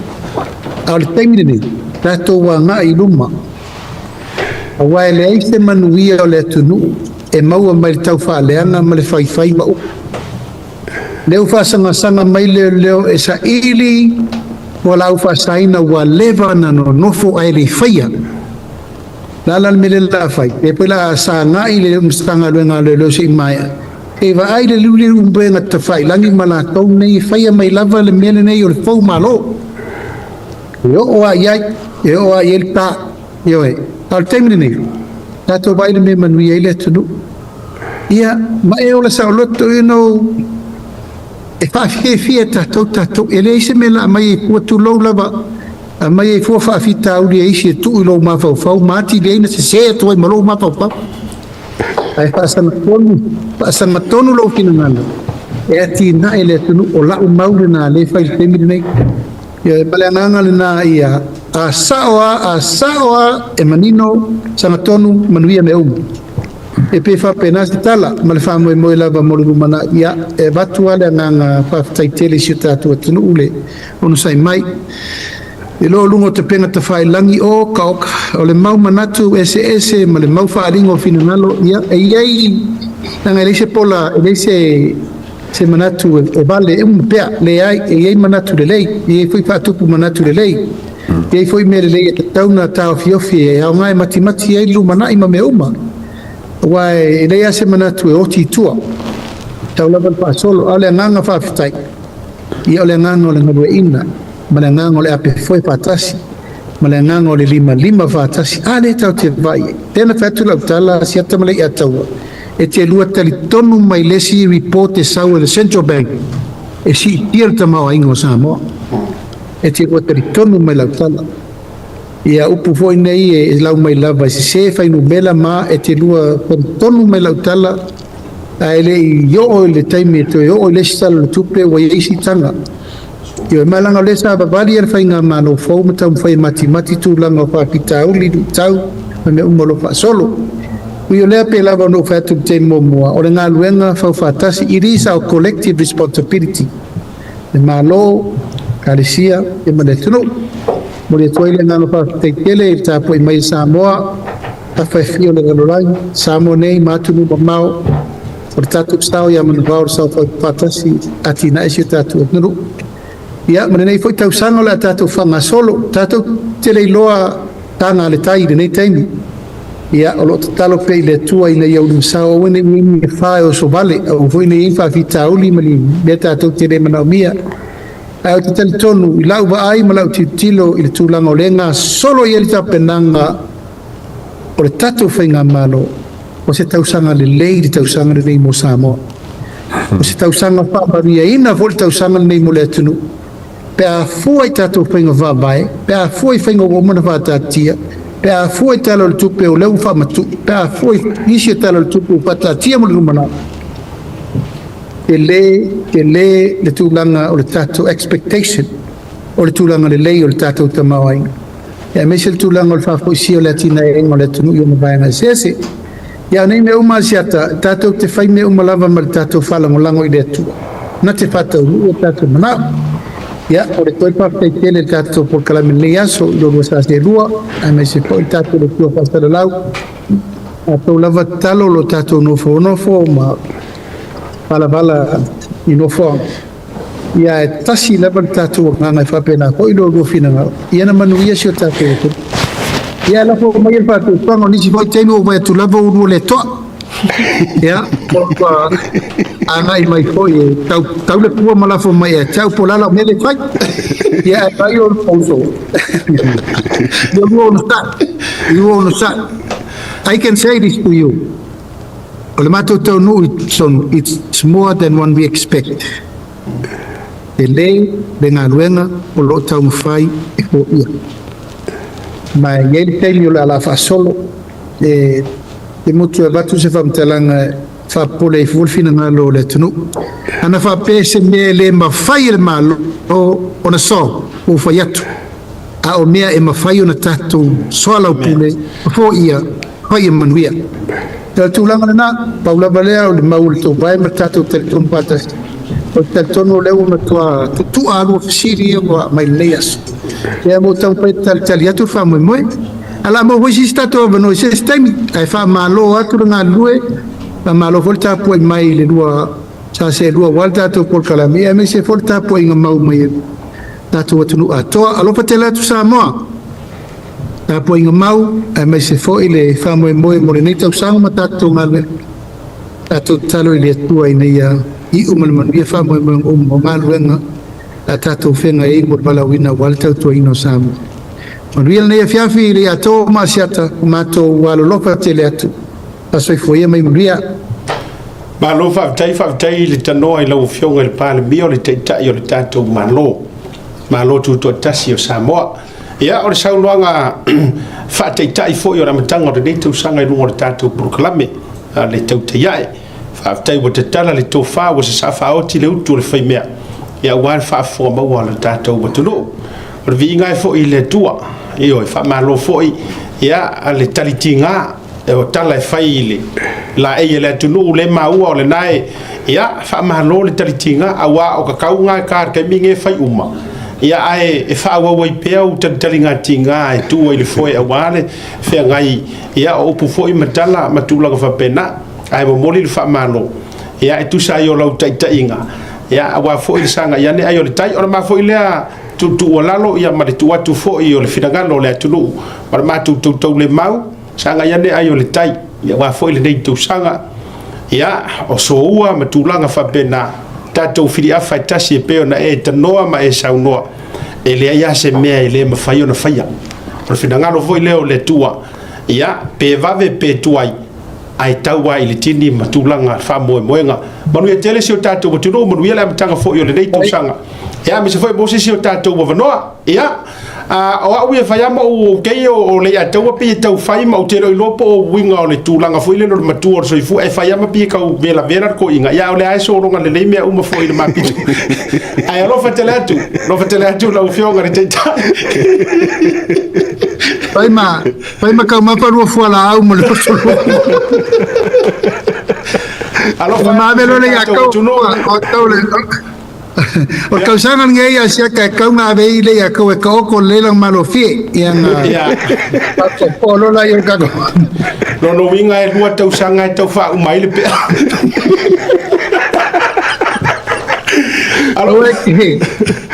A o le taimi lenei, tatou agai i luma. Aua e leai se manuia o le atunuu e maua mai le taufaaleaga ma le faifai ma upu. Lea ua faasangasaga mai leoleo e saili fualaau faasaina ua leva ona nonofo ae le i faia. O le a la le mea lea o le a fai? Pe pei o le a sagai le Matagaluega a Leoleo se i maea, se i vaai le liuliu upega tafailagi ma latou nei e faia mai lava le mea lenei o le fou malo. E oo lava i ai, e oo lava i ai le ta. Ioe. A o le taimi lenei, tatou vaai i le mea e manuia ai le atunuu. Ia, ma e ola saoloto, you know, e faafiafia e tatou tatou, e leai se mea la aumai ai fua, tulou lava, aumai ai fua faafitauli e isi e tuu i lou mafaufau ma atili ai na sese atu ai ma lou mafaufau. Ae faasagatonu, faasagatonu lou finagalo e atinae le atunuu, o lau mau lena lea e fai i le taimi lenei. Ia, ma le agaga lena ia, a sao lava, a sao lava, e manino, sagatonu, manuia mea uma. E pei e faapena se tala ma le faamoemoe lava mo le lumanai. Ia, e avatu lava le agaga faafetai tele i si o tatou atunuu le onosai mai. I lo luga o tapena tafailagi, oka oka, o le mau manatu eseese ma le mau faaaliga o finagalo, ia, e i ai, leaga e leai se pola, e leai se, se manatu e vale e uma pea, leai, e i ai manatu lelei, e i ai foi faatupu manatu lelei, e i ai foi mea lelei e tatau ona taofiofi e aoga e matimati ai le lumanai ma mea uma, aua e leai lava se manatu e oti i tua. Tau lava le faasolo, a o le agaga faafetai, ia o le agaga o le galueaiina, ma le agaga o le ape foe faatasi, ma le agaga o le limalima faatasi. A lea tatou te vaai i ai. Lea na fai atu lau tala, Asiata ma Leiataua, e te lua talitonu mai le isi report e sau e le Central Bank e siitia le tamaoaiga o Samoa. E te lua talitonu mai lau tala. Ia upu foi nei e lau mai lava e sese fuainumera ma e te lua talitonu mai lau tala, ae le i oo i le taimi e toe oo i le isi tala o le tupe ua i ai siitaga. Ioe, ma leaga o lea sa vavali le faigamalo fou ma taumafai e matimati tulaga o faafitauli, luitau ma mea uma o lo o faasolo. Ui o lea, pe lava ona ou fai atu i le taimi muamua, o le galuega faufaatasi, it is our collective responsibility. Le Malo, Ekalesia ia ma le atunuu. Momoli atu ai le agaga faafetai tele i le tapuai mai a Samoa, tafa e fia o le lalolagi, Samoa nei ma atunuu mamao, o le tatou sao ia manuvao o le sao faatasi atinae si o tatou atunuu. Ia, ma lenei foi tausaga o le a tatou faagasolo, tatou te le iloa taga a le tai i lenei taimi. Ia, o lo o tatalo pea i le Atua ina ia ulumasao aua ne i umi e fa e oso vale, aua foi ne i i ai faafitauli ma ni mea tatou te le manaomia. Ae ou te talitonu i lau vaai ma lau tilotilo i le tulaga o lea e gasolo i ai le tapenaga o le tatou faigamalo, o se tausaga lelei le tausaga lenei mo Samoa. O se tausaga faamanuiaina foi le tausaga lenei mo le atunuu. Pe a fua i tatou faiga faavae, pe a fua i faiga ua uma ona faataatia, pe a fua i Tala o le Tupe o lea ua faamatuu, pe a fua i nisi o Tala o le Tupe ua faataatia mo le lumanai, tele, tele le tulaga o le tatou expectation o le tulaga lelei o le tatou tamaoaiga, aemaise le tulaga o le faafoisia o le atinaeina o le atunuu i ona vaega eseese. Ia, o nei mea uma, Asiata, tatou te fai mea uma lava ma le tatou faalagolago i le Atua, na te faataunuu o tatou manao. Ia, o le toe faafetai tele i le tatou polokalame lenei aso i lo lua sa selua, aemaise foi le tatou Atua faasalalau. Tatou lava tatalo o lo tatou nofonofo ma valavala i nofoaga. Ia, e tasi lava le tatou agaga e faapena foi lo lua finagalo. Ia na manuia si o tatou atunuu. Ia, lafo mai le faatuatuaga o nisi foi taimi ua vai atu lava ua lua le toa. Ia, ua agai mai foi e tau, tau le pua ma lafo mai e te au po lala o mea le fai. Ia, e vai o pouso. Ia lua ono sa. Lua ono sa. I can say this to you. O le matou taunuu i totonu, it's more than one we expect. Tele le galuega o lo o taumafai e foia. Ma e i ai le taimi o le ala faasolo e te motu e avatu se faamatalaga e faapopole ai fua le finagalo o le atunuu. Ana faapea se mea e le mafai e le Malo ona solve, ua ou fai atu. A o mea e mafai ona tatou soalaupule ma foia, fai e manuia. O le tulaga lena, pau lava lea o le mau o le tou vae ma le tatou talitonu faatasi. O le talitonu o lea ua matua tutua lua fesili ia ua aumai lenei aso. Ia, mo taumafai e talitali atu le faamoemoe. Ae o le a maua foi se isi tatou avanoa i se isi taimi. Ae faamalo atu le galulue, faamalo foi le tapuai mai i le lua sa seelua aua le tatou polokalame, ia aemaise foi le tapuaiga mau mai e le tatou atunuu atoa. Alofa tele atu Samoa. Tapuaiga mau, aemaise foi le faamoemoe mo lenei tausaga ma tatou galuega. Tatou tatalo i le Atua ina ia iu ma le manuia faamoemoega uma o galuega a tatou feagai ai mo le valaauina aua le tautuaina o Samoa. Manuia lenei afiafi i le Atoa ma Asiata, o matou alolofa tele atu. Faasoifua ia mai manuia. Malo faafetai, faafetai i le tanoa i lau Afioga i le Palemia o le Taitai o le tatou Malo, Malo Tutoatasi o Samoa. Ia, o le saunoaga faataitai foi o le amataga o lenei tausaga i luga o le tatou polokalame a le tautai ae. Faafetai ua tatala le tofa, ua sasaa faaoti le utu o le faimea, ia aua le faafofoga maua a le tatou atunuu. O le viiga e foi i le Atua, ioe, faamalo foi ia le talitiga o tala e fai i le laei e le atunuu le maua o lena e, ia, faamalo le talitiga, aua o kakauga e ka taimi nei e fai uma, ia, ae e faaauau ai pea u talitaliga tiga e tuu ai le foe aua le feagai, ia, o upu foi ma tala ma tulaga faapena. Ae momoli le faamalo, ia, e tusa ai o lau taitaiga, ia, aua foi le sagai ane ai o le tai. O le ma foi lea tuutuualalo, ia, ma le tuu atu foi o le finagalo o le atunuu ma le matou tautau le mau, sagai ane ai o le tai, ia, aua foi lenei tausaga. Ia, o soua ma tulaga faapena, tatou filiafa e tasi e pei ona e tanoa ma e saunoa, e leai lava se mea e le mafai ona faia. O le finagalo foi lea o le Atua, ia, pe vave pe tuai, ae tau lava i le tini ma tulaga faamoemoega. Manuia tele si o tatou atunuu, manuia le amataga foi o lenei tausaga. Ia, aemaise foi mo se isi o tatou avanoa. Ia, a, o au ia e fai lava ma ou kei o Leiataua pei e tau fai ma ou te le o iloa po o uiga o le tulaga foi lele o le matua o le soifua e fai lava ma pei e tau velavela le toeaina. Ia, a o lea lava e sologa lelei mea uma foi i le ma pito. Ae alofa tele atu, alofa tele atu lau Afioga i le Taitai. Fai ma, fai ma taumafa lua fualaau ma le oso lua. Alofa Ma ave atu loa le si o ia tatou kau, atunuu. o tau le, o le tausaga lenei a siaka e kau na ave i le ia kau e kaoko le lang malofie. Ia nga, po lola ia kako. Lona uiga e 2 tausaga e tau faauma ai le pea. Alofa.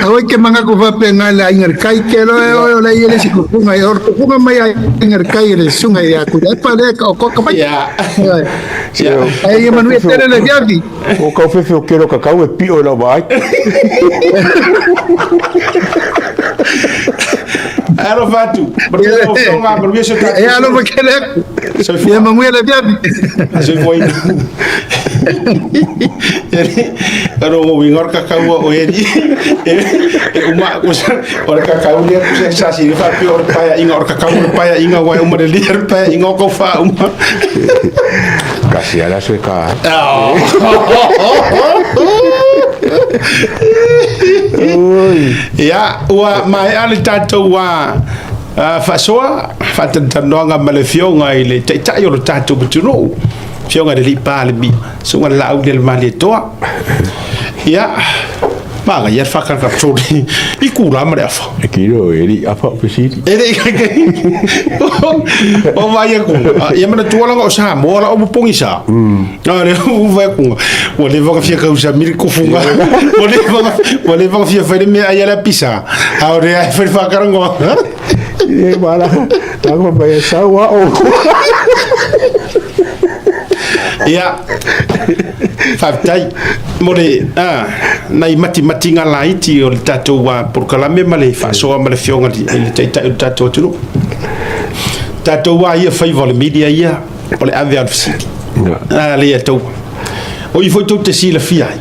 Aua ke manga ko fape nga le ainga le kai ke lo e o le ile si kufunga e o kufunga mai ainga le kai le sunga ia ku e pa le ka o ka mai. Ai ia manu e tele le viavi. O kau fefe o kero kakau e pio e lau vaai. Alofa atu. Manuia lau Afioga, manuia si o tatou E alofa kele aku. Soifua. Ia manuia le viavi. Soifua ina. Ero o uiga o le kakau o e e uma o le kakau lea kusa sa si faapea o le paeaiga o le kakau o le paeaiga ua e uma le lia le paeaiga o kau faauma. Kasi ala so e ka. Ia, ua maea le tatou faasoa faatalatalanoaga ma le Afioga i le Taitai o le tatou atunuu, Afioga i le Alii Palemia, Susuga i le Laaulialemalietoa. Ia, manaia le faakatakatoli i kula ma le afa. E kilo e li afa o fesili. E le o vai aku. Ia manatua langa o Samoa la o pogisa. A le o vai aku. Ua leva ona fia kausami le kufunga. Ua leva ona fia fai le mea ai a le pisa. A o le ai fai le whakarangoa. E mala, la ko mai e sau a o. Ia, faafetai mo le nai matimatiga laiti o le tatou polokalame ma le faasoa ma le Afioga i le Taitai o le tatou atunuu. Tatou a ia faiva o le media ia, o le ave lava o le fesili. A le ataua. O i foi tou te silafia ai.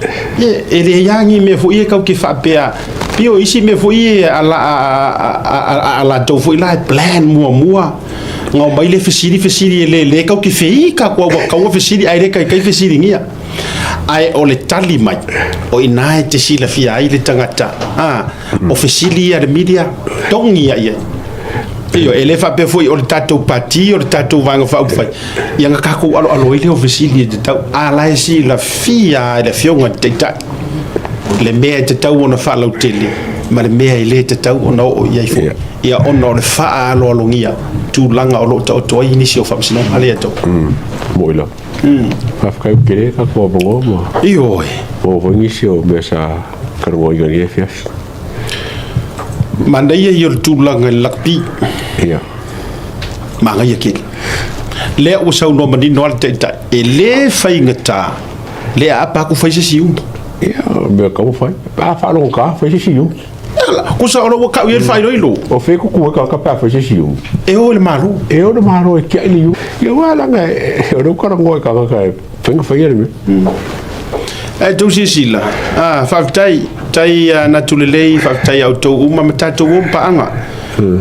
E leai lava ni mea foi ia kau te faapea, pei o isi mea foi ia a latou foi la e plan muamua. Ngau mai le fesili fesili e le le kau te feika kua ua kaua fesili ae le taitai fesiligia. Ae o le tali mai, o ina e te silafia ai le tagata, o fesili ia a le media, togi ia i ai. Ioe, e le faapea foi o le tatou pati, o le tatou Vaega Faaupufai, ia na tatou aloalo ai lea o fesili e tatau, a la e silafia e le Afioga i le Taitai le mea e tatau ona faalautele ma le mea e le tatau ona oo i ai foi. Ia ona o le faaaloalogia tulaga o lo o taoto ai nisi o faamasinoga lea e atau. Mo'i lava. Faafetai ua tele tatou avanoa ma Ioe. maua foi nisi o mea sa talanoaina i lenei afiafi. Manaia ia o le tulaga i le lakapi. Ia. Manaia tele. Lea ua saunoa manino lava le Taitai, e le faigata le aapa atu fai se isi iuni. Ia, o mea tatau ona fai. Pe a faalogogata, fai se isi iuni. Ala, kusa o lo ua kau i ai le faailoilo. O fea e tutu ai tagata pe a fai se isi iuni? E o i le Malo. E o i le Malo e tiai le iuni. Ia, aua leaga o lea ua talanoa i tagata e mafai ona faia le mea. Ae tou silasila, faafetai, tai manatu lelei, faafetai ia outou uma ma tatou o ma paaga.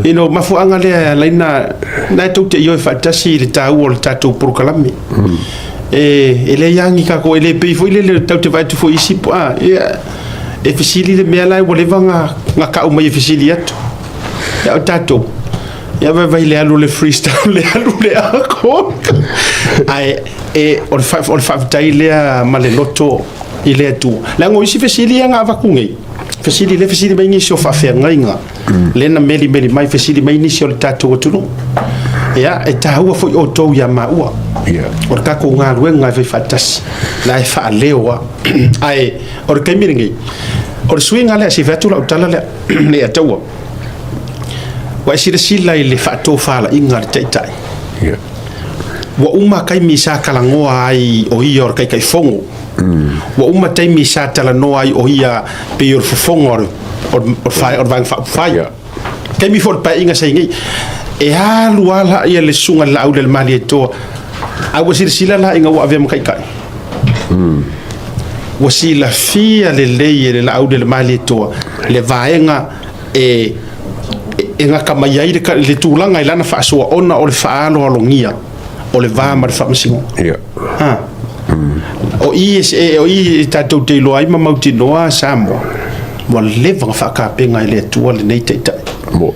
I le mafuaaga lea e ala ai ona na e tou te ioe faatasi i le taua o le tatou polokalame. E leai lava ni tatou, e le pei foi lele tatou te vaai atu foi i isi, e fesili le mea la ua leva ona tau mai e fesili atu. A o tatou, ia vaivai le alu o le freestyle, le alu le ako. Ae e, o le faafetai lea ma le loto i le Atua. Leaga o isi fesili ia na avatu nei, fesili le fesili mai nisi o faafeagaiga, lea na melimeli mai, fesili mai nisi o le tatou atunuu. Ia, e taua foi outou ia maua. O le tatou galuega e fai faatasi, la e faaleo lava. Ae o le taimi lenei, o le suiga lea, se i fai atu lau tala lea, le Ataua. Ua e silasila i le faatofalaiga a le Taitai. Ua uma taimi sa talanoa ai o ia o le Taitaifono. Ua uma taimi sa talanoa ai o ia pei o le fofoga o le, o le, o le, o le Vaega Faaupufai. Yeah. Taimi foi o le Paeaiga sa i nei, e alu lava la ia le Susuga i le Laaulialemalietoa, a ua silasila la ina ua avea ma taitai. Ua silafia lelei e le Laaulialemalietoa le vaega e e gata mai ai le, le tulaga i lana faasoa ona o le faaaloalogia o le va ma le faamasinoga. Yeah. Ha. O i e, o i e tatou te iloa ai ma mautinoa Samoa, ua leva na faatapena e le Atua lenei taitai. Mo.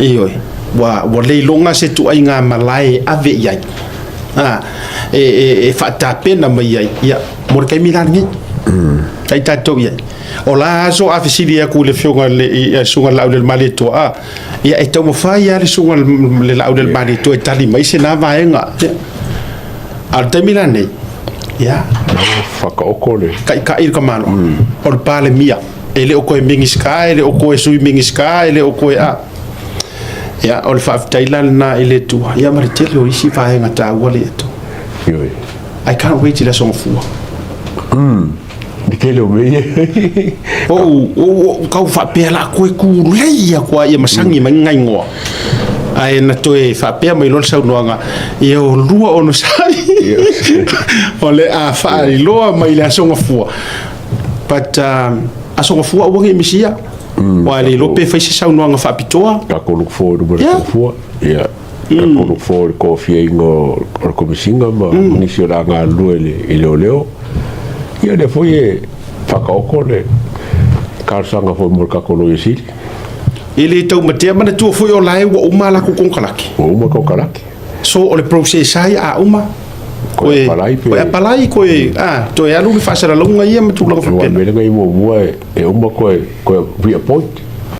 Ioe, ua, ua le iloga se tuaiga malae e ave i ai. Ha. E, e, e faatapena mai ai, ia, mo le taimi la lenei. Tai tatou i ai. O la aso a fesili aku i le afioga i le i le susuga i le Laaulialemalietoa, a, ia e taumafai lava le susuga i le Laaulialemalietoa e tali mai se na vaega. Ia. A o le taimi la nei, ia, Whakaoko le. Taitai le tamaloa, o le Palemia, e le o toe Minisita, e le o toe Sui Minisita, e le o toe a. Ia, o le faafetai la lena i le Atua, ia ma le tele o isi vaega taua le Atua. Ioe. I can't wait i le Aso Gafua. Le tele o mea ia. Ou, ou, ou kau faapea la koe kulei aku a ia masagi mai ngai ngoa. Ae na toe faapea mai loa le saunoaga, ia o lua onosai. O le a faailoa mai le Aso Gafua. But um, Aso Gafua aua ne i misia. Aua e le iloa pe fai se saunoaga faapitoa. Tatou look forward uma le Gafua. Yeah. Tatou look forward i le tofiaina o le Komesina ma nisi o le a galulue i leoleo. Ia o lea foi e whakaoko le talosaga foi mo le tatou Loia Sili. E le taumatea, manatua foi o la e ua uma a latou konekarate. Ua uma konekarate. So o le process lava ia a uma, Koe apalai pe. Koe apalai, koe, a, toe alu le faasalalauga ia ma tulaga faapena. Aua o le mea lea na i muamua e uma koe, koe reappoint.